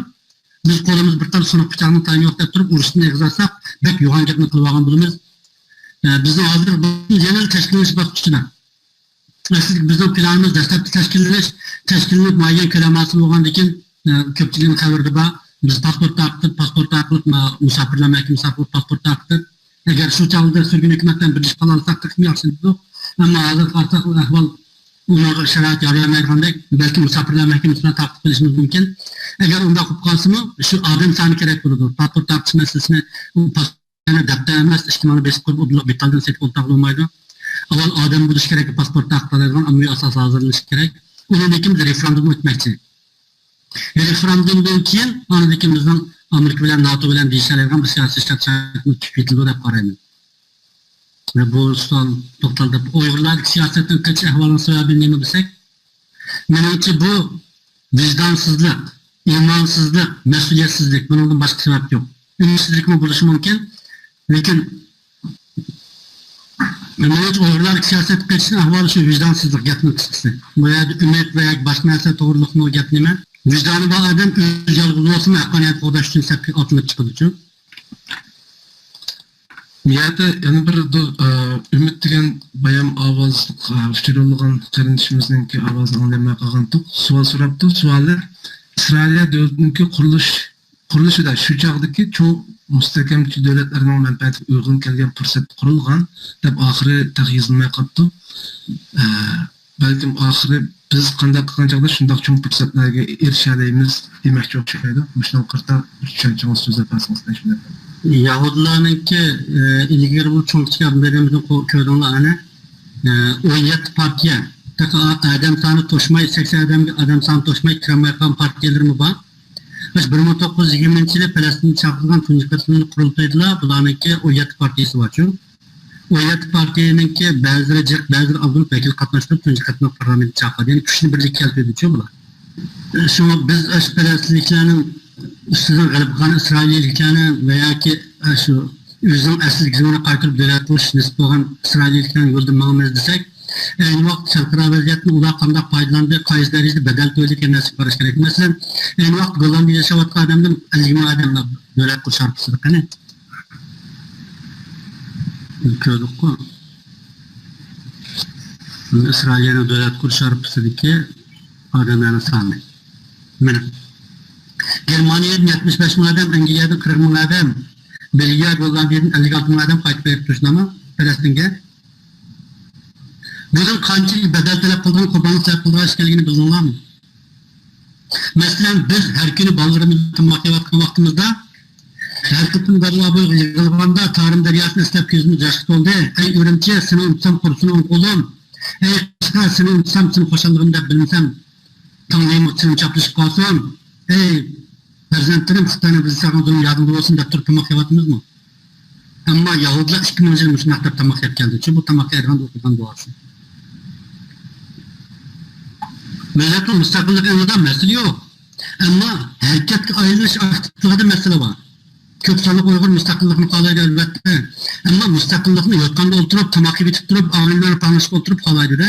بىز قولىمىز بىر تال سۇنۇق پىچاقنىڭ تايىنى يوق دەپ تۇرۇپ ئۇرۇشتىن ئېغىز ئاچساق بەك يوغان گەپنى قىلىۋالغان بولىمىز. ئە، بىزنىڭ ھازىر يەنىلا تەشكىللىنىش باسقۇچىدا. ئەسلىدىكى بىزنىڭ پىلانىمىز دەسلەپتە تەشكىللىنىش، تەشكىللىنىپ مۇئەييەن كۆلەم ھاسىل بولغاندىن كېيىن، ئە، كۆپچىلىكنىڭ خەۋىرىدە بار، بىز پاسپورت تارقىتىپ، پاسپورت ئارقىلىق، مە-، مۇساپىرلار مەھكىمىسى ئارقىلىق پاسپورت تارقىتىپ، ئەگەر شۇ چاغدا سۈرگۈن ھۆكۈمەت بىلەن بىرلىشىپ قالالىساق تېخىمۇ ياخشى دېدۇق. ئەمما ھازىرقى ئەھۋال ئۇنىڭغا شارائىت يار بەرمەيدىغاندەك، بەلكى مۇساپىرلار مەھكىمىسى بىلەن تارقىتىپ قېلىشىمىز مۇمكىن. ئەگەر ئۇنداق بولۇپ قالسىمۇ، شۇ ئادەم سانى كېرەك بولىدۇ. پاسپورت تارقىتىش مەسىلىسىنى ئۇ پاس-، يەنە دەپتەر ئەمەس، ئىككى مانا بېسىپ قويۇپ ئۇدۇللۇق بىتالدىن سېتىپ ئولتۇرغىلى بولمايدۇ. ئاۋۋال ئادەم بولۇشى كېرەك، پاسپورت تارقىتالايدىغان ئاممىۋى ئاساس ھازىرلىنىشى كېرەك. ئۇنىڭدىن كېيىن بىز رېفېراندۇم ئۆتمەكچى. رېفېراندۇمدىن كېيىن ئاندىن كېيىن بىزنىڭ ئامېرىكا بىلەن ناتو بىلەن دېيىشەلەيدىغان بىر سىياسىي شەرت-شارائىتىمىز تۈگىتىلىدۇ دەپ قارايمەن. ۋە بۇ سوئال توختالدى. ئۇيغۇرلاردىكى سىياسەتتىن قېچىش ئەھۋالىنىڭ سەۋەبى نېمە دېسەك، مېنىڭچە بۇ ۋىجدانسىزلىق، ئىمانسىزلىق، مەسئۇلىيەتسىزلىك، بۇنىڭدىن باشقا سەۋەب يوق. ئۈمىدسىزلىكمۇ بولۇشى مۇمكىن، لېكىن مېنىڭچە ئۇيغۇرلاردىكى سىياسەتتىن قېچىشنىڭ ئەھۋالى شۇ ۋىجدانسىزلىق، گەپنىڭ قىسقىسى. بۇ يەردە ئۈمىد ۋە ياكى باشقا نەرسە توغرىلىقمۇ گەپ نېمە؟ ۋىجدانى بار ئادەم ئۆزى يالغۇز بولسىمۇ ھەققانىيەتنى قوغداش ئۈچۈن سەپكە ئاتلىنىپ چىقىدۇچۇ. بۇ يەردە يەنە بىر دو-، ئە، ئۈمىد دېگەن بايام ئاۋازلىق، ئە، ئۇچۇرۇلغان قېرىندىشىمىزنىڭكى ئاۋازىنى ئاڭلىيالماي قالغانتۇق. سوئال سوراپتۇ. سوئالى، ئىسرائىلىيە دۆلىتىنىڭكى قۇرۇلۇش، قۇرۇلۇشىدا شۇ چاغدىكى چوڭ مۇستەھكەمچى دۆلەتلەرنىڭ مەنپەئەتىگە ئۇيغۇن كەلگەن پۇرسەتتە قۇرۇلغان، دەپ ئاخىرى تېخى يېزىلماي قاپتۇ. ئە، بەلكىم ئاخىرى بىز قانداق قىلغان چاغدا شۇنداق چوڭ پۇرسەتلەرگە ئېرىشەلەيمىز دېمەكچى ئوخشايدۇ. مۇشۇنىڭغا قارىتا بىر چۈشەنچىڭىزنى سۆزلەپ بەرسىڭىز، رەھمەت. يەھۇدىيلارنىڭكى، ئى، ئىلگىرى بۇ چوڭ كىچىك ئادەملىرىمىزنى قو-، كۆردۈڭلار ئەنە. ئى، ئون يەتتە پارتىيە. تېخى ئا-، ئادەم سانى توشماي، سەكسەن ئادەمگە ئادەم سانى توشماي كىرەلمەي قالغان پارتىيەلىرىمۇ بار. مۇشۇ بىر مىڭ توققۇز يۈز يىگىرمىنچى يىلى پەلەستىندە چاقىرىلغان تۇنجى قېتىملىق قۇرۇلتايدىلا بۇلارنىڭكى ئون يەتتە پارتىيىسى بارچۇ. ئون يەتتە پارتىيەنىڭكى بەزىلىرى جىق، بەزىلىرى ئاز بولۇپ ۋەكىل قاتناشتۇرۇپ تۇنجى قېتىملىق پارلامېنتقا چاقىردى. يەنى كۈچنى بىرلىككە كەلتۈردىچۇ بۇلار. شۇڭا بىز ئاشۇ پەلەستىنلىكلەرنىڭ ئۈستىدىن غەلىبە قىلغان ئىسرائىلىيلىكلەرنى ۋە ياكى ئاشۇ ئۆزىنىڭ ئەسلىدىكى زېمىنىغا قايتۇرۇپ دۆلەت قۇرۇش نېسىپ بولغان ئىسرائىلىيلىكلەرنىڭ يولىدىن ماڭىمىز دېسەك، ئەينى ۋاقىت خەلقئارا ۋەزىيەتتىن ئۇلار قانداق پايدىلاندى، قايسى دەرىجىدە بەدەل تۆلىدى دېگەن نەرسىگە قاراش كېرەك. مەسىلەن، ئەينى ۋاقىت گوللاندىيەدە ياشاۋاتقان ئادەمدىن ئەللىك مىڭ ئادەم دۆلەت قۇرۇش ھارپىسىدا قېنى. كۆردۇققۇ. ئىسرائىلىيەنىڭ دۆلەت قۇرۇش ھارپىسىدىكى ئادەملەرنىڭ سانى. مېنىڭ. گېرمانىيەدىن يەتمىش بەش مىڭ ئادەم، ئەنگلىيەدىن قىرىق مىڭ ئادەم، بېلگىيە، گوللاندىيەدىن ئەللىك ئالتە مىڭ ئادەم قايتىپ بېرىپتۇ، شۇنداقمۇ؟ پەلەستىنگە. بۇنىڭ قانچىلىك بەدەل تەلەپ قىلىدىغان، قۇربانلىق تەلەپ قىلىدىغان ئىش ئىكەنلىكىنى بىلدىڭلارمۇ؟ مەسىلەن، بىز ھەر كۈنى بالىلىرىمىز بىلەن تاماق يەۋاتقان ۋاقتىمىزدا، ھەر قېتىم دەريا بويىغا يىغىلغاندا، تارىم دەرياسىنى ئەسلەپ كۆزىمىز ياشقا تولدى. ئەي ئۈرۈمچى، سېنى ئۇنتۇسام قۇرۇسۇن ئوڭ قولۇم. ئەي قەشقەر، سېنى ئۇنتۇسام سېنى خۇشاللىقىم دەپ بىلمىسەم، تاڭلىرىم چىلىم چاپلىشىپ قالسۇن. ئەي پەرزەنتلىرىم، خىتاينىڭ بىزگە سالغان زۇلۇمى يادىڭدا بولسۇن دەپ تۇرۇپ تاماق يەۋاتىمىزمۇ؟ ئەمما يەھۇدىيلار ئىككى مىڭ يىل مۇشۇنداق دەپ تاماق يەپ كەلدى. چۈنكى بۇ تاماق يەيدىغان ئوخۇغان بولغاچ. مىللەتنىڭ مۇستەقىللىقى ئېلىدا مەسىلە يوق. ئەمما ھەرىكەتكە ئايلىنىش ئاكتىپلىقىدا مەسىلە بار. كۆپ سانلىق ئۇيغۇر مۇستەقىللىقنى خالايدۇ، ئەلۋەتتە. ئەمما مۇستەقىللىقنى يوتقاندا ئولتۇرۇپ، تاماق يېيىپ تۇرۇپ، ئالىملارنى پاڭلىشىپ ئولتۇرۇپ خالايدۇ-دە.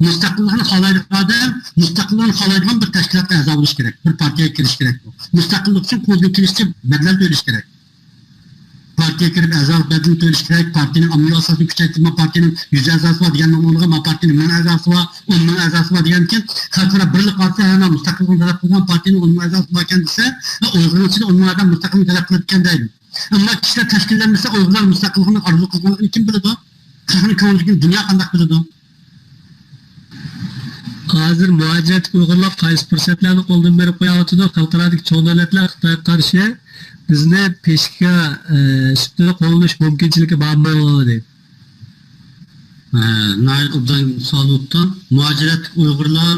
مۇستەقىللىقنى خالايدىغان ئادەم مۇستەقىللىقنى خالايدىغان بىر تەشكىلاتقا ئەزا بولۇش كېرەك، بىر پارتىيەگە كىرىش كېرەك. مۇستەقىللىق ئۈچۈن قولىدىن كېلىشىچە بەدەل تۆلەش كېرەك. پارتىيەگە كىرىپ ئەزالىق بەدىلىنى تۆلەش كېرەك، پارتىيەنىڭ ئاممىۋى ئاساسىنى كۈچەيتىپ، ما پارتىيەنىڭ يۈز ئەزاسى بار دېگەننىڭ ئورنىغا ما پارتىيەنىڭ مىڭ ئەزاسى بار، ئون مىڭ ئەزاسى بار دېگەنكىن، خەلقئارا بىرلىك قارىسا، ھە، مۇستەقىللىقنى تەلەپ قىلغان پارتىيەنىڭ ئون مىڭ ئەزاسى باركەن دېسە، ھە، ئۇيغۇرنىڭ ئىچىدە ئون مىڭ ئادەم مۇستەقىللىقنى تەلەپ قىلىدىكەن دەيدۇ. ئەمما كىشىلەر تەشكىللەنمىسە، ئۇيغۇرلار مۇستەقىللىقنى ئارزۇ قىلغانلىقىنى كىم بىلىدۇ؟ خەقنىڭ كۆڭلىدىكىنى دۇنيا قانداق بىلىدۇ؟ ھازىر مۇھاجىرەتتىكى ئۇيغۇرلار قايسى پۇرسەتلەرنى قولدىن بېرىپ قويۇۋاتىدۇ؟ خەلقئارادىكى چوڭ دۆلەتلەر خىتايغا قارشى بىزنى پىشكا، ئە، سۈپىتىدە قوللىنىش مۇمكىنچىلىكى بارمۇ دەيدۇ. ئە، ناھايىتى ئوبدان سوئال بوپتۇ. مۇھاجىرەتتىكى ئۇيغۇرلار،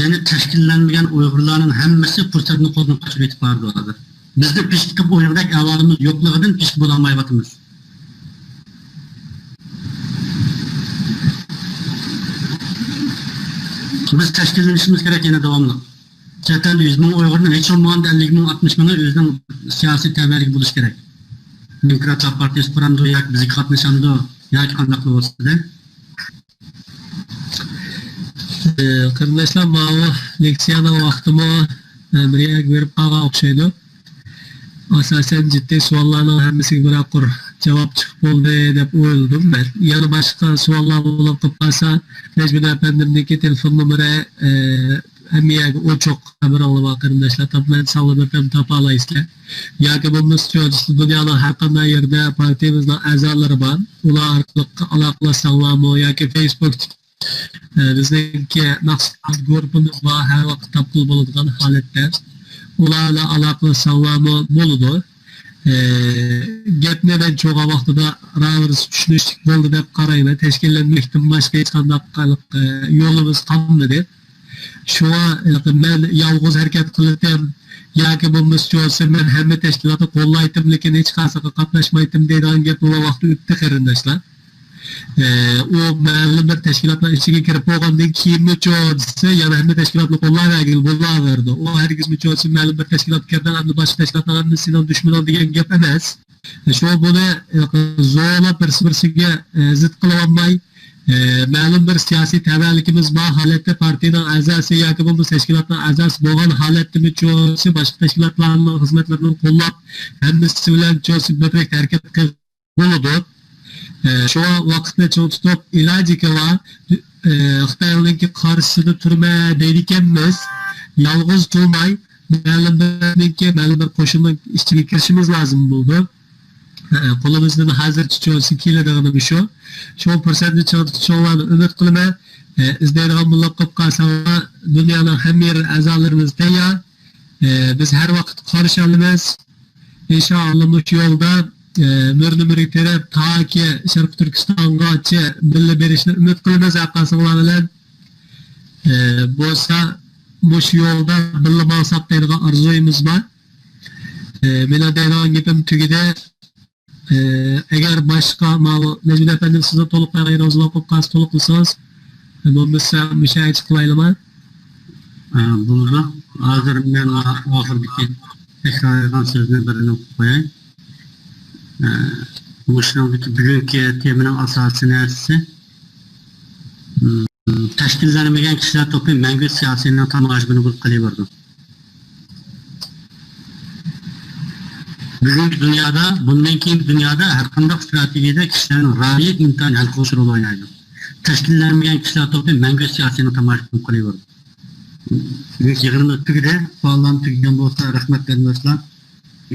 يەنى تەشكىللەنمىگەن ئۇيغۇرلارنىڭ ھەممىسى پۇرسەتنى قولدىن قاچۇرۇۋېتىپ بارىدۇ ھازىر. بىزدە پىشكا قىلىپ ئوينىغۇدەك ئەھۋالىمىز يوقلۇقىدىن پىشكا بولالمايۋاتىمىز. بىز تەشكىللىنىشىمىز كېرەك يەنە داۋاملىق. چەت ئەلدە يۈز مىڭ ئۇيغۇرنىڭ ھېچ بولمىغاندا ئەللىك مىڭ، ئاتمىش مىڭى ئۆزىنىڭ سىياسىي تەۋەلىكى بولۇشى كېرەك. دېموكراتلار پارتىيىسى قۇرامدۇ ياكى بىزگە قاتنىشامدۇ ياكى قانداقلا بولسىدە. ئى، قېرىنداشلار، ماۋۇ لېكسىيەنىڭ ۋاقتىمۇ، ئى، بىر يەرگە بېرىپ قالغان ئوخشايدۇ. ئاساسەن جىددىي سوئاللارنىڭ ھەممىسىگە بىرەر قۇر جاۋاب چىقىپ بولدى دەپ ئويلىدىم مەن. يەنە باشقا سوئاللار بولۇپ قېلىپ قالسا، نەجمىدىن ئەپەندىمنىڭكى تېلېفون نومۇرى، ئى، ھەممە يەرگە ئوچۇق، خەۋىرىڭلار بار قېرىنداشلار، تاپىمەن، ساڭلار بىر تاپالايسىلەر. ياكى بولمىسا دۇنيانىڭ ھەر قانداق يېرىدە پارتىيىمىزنىڭ ئەزالىرى بار. ئۇلار ئارقىلىق ئالاقىلاشساڭلارمۇ ياكى فېيسبۇكتىكى ئە، بىزنىڭكى مەخسۇس گۇرۇپپىمىز بار، ھەر ۋاقىت تاپقىلى بولىدىغان ھالەتتە. ئۇلار بىلەن ئالاقىلەشسەڭلارمۇ بولىدۇ. ئە، گەپنى مەن چوغان ۋاقتىدا راۋۇرۇس چۈشىنىشلىك بولدى دەپ قارايمەن. تەشكىللەنمەكتىن باشقا ھېچقانداق، ئە، يولىمىز قالمىدى. شۇڭا، ئە، مەن يالغۇز ھەرىكەت قىلىتتىم ياكى بولمىسا مەن ھەممە تەشكىلاتنى قوللايتتىم، لېكىن ھېچقايسىغا قاتناشمايتتىم دەيدىغان گەپ بۇ ۋاقىتتا ئۆتتى، قېرىنداشلار. ئە، ئۇ مەلۇم بىر تەشكىلاتنىڭ ئىچىگە كىرىپ بولغاندىن كېيىنمۇچۇ دېسە، يەنە ھەممە تەشكىلاتنى قوللاۋەرگىلى بولاۋېرىدۇ. ئۇ ھەرگىزمۇچۇ مەلۇم بىر تەشكىلاتقا كىردىڭ، ئەمدى باشقا تەشكىلاتلار ھەممىسى سېنىڭ دۈشمىنىڭ دېگەن گەپ ئەمەس. شۇڭا بۇنى، ئە، زورلاپ بىرسى-بىرسىگە، ئە، زىت قىلىۋالماي، ئە، مەلۇم بىر سىياسىي تەۋەلىكىمىز بار ھالەتتە پارتىيىنىڭ ئەزاسى ياكى بولمىسا تەشكىلاتنىڭ ئەزاسى بولغان ھالەتتىمۇچۇ باشقا تەشكىلاتلارنىڭ خىزمەتلىرىنى قوللاپ، ھەممىسى بىلەن چۇ بىر ھەرىكەت قىلىپ بولىدۇ. ئە، شۇڭا ۋاقىتنى چىڭ تۇتۇپ، ئىلاجى بار، ئە، خىتاينىڭكى قارشىسىدا تۇرىمەن دەيدىكەنمىز، يالغۇز تۇرماي، مەلۇم بىرنىڭكى، مەلۇم بىر قوشۇننىڭ ئىچىگە كىرىشىمىز لازىم بولىدۇ. ئە، قولىمىزدىن ھازىرچە چوسى كېلىدىغىنىمۇ شۇ. شۇ پۇرسەتنى چىڭ تۇتۇشۇڭلارنى ئۈمىد قىلىمەن. ئە، ئىزدەيدىغان بولۇپ قالساڭلار، دۇنيانىڭ ھەممە يېرى ئەزالىرىمىز تەييار. ئە، بىز ھەر ۋاقىت قارشى ئالىمىز. ئىنشائاللا مۇشۇ يولدا، ئە، مۈرىنى مۈرىگە تىرەپ، تاكى شەرقىي تۈركىستانغىچە بىللە بېرىشنى ئۈمىد قىلىمىز ھەر قايسىڭلار بىلەن. ئە، بولسا، مۇشۇ يولدا بىللە ماڭساق دەيدىغان ئارزۇيىمىز بار. ئى، مېنىڭ دەيدىغان گېپىم تۈگىدى. ئى، ئەگەر باشقا، ماۋۇ نەجمىدىن ئەپەندىم، سىزنى تولۇق قىلغان يېرىڭىز بولۇپ قالسا، تولۇق قىلسىڭىز. بولمىسا، مۇشۇ يەرگىچە قىلايلىما؟ ئە، بولىدۇ. ھازىر مەن ئاخىرىدىكى تەكرارلىغان سۆزنى بىرىنى ئوقۇپ قوياي. ئە، مۇشۇنىڭدىكى بۈگۈنكى تېمىنىڭ ئاساسىي نەرسىسى، م، تەشكىللەنمىگەن كىشىلەر توپى مەڭگۈ سىياسىينىڭ تاماشىبىنى بولۇپ قېلىۋېرىدۇ. بۈگۈنكى دۇنيادا، بۇندىن كېيىنكى دۇنيادا ھەر قانداق ئىستراتېگىيەدە كىشىلەرنىڭ رايى ئىنتايىن ھەل قىلغۇچ رول ئوينايدۇ. تەشكىللەنمىگەن كىشىلەر توپى مەڭگۈ سىياسىينىڭ تاماشىبىنى بولۇپ قېلىۋېرىدۇ. بۈگۈنكى يىغىنىمىز تۈگىدى. سوئاللارمۇ تۈگىگەن بولسا، رەھمەت قېرىنداشلار.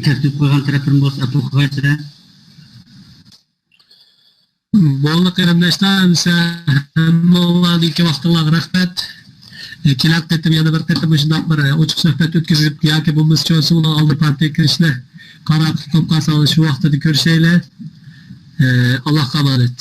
كەلتۈرۈپ قويغان تەرەپلىرىم بولسا، ئەپۇ قىلغايسىلەر. بولدى قېرىنداشلار، ئەمىسە ھەممىڭلاردىكى ۋاقتىڭلارغا رەھمەت. ئە، كېلەر قېتىم يەنە بىر قېتىم مۇشۇنداق بىر، ئە، ئوچۇق سۆھبەت ئۆتكۈزۈپ ياكى بولمىسا چوسۇڭلار ئالدى پارتىيەگە كىرىشنى قارار قىلىپ قالساڭلار شۇ ۋاقتىدا كۆرۈشەيلى. ئە، ئاللاھقا ئامانەت.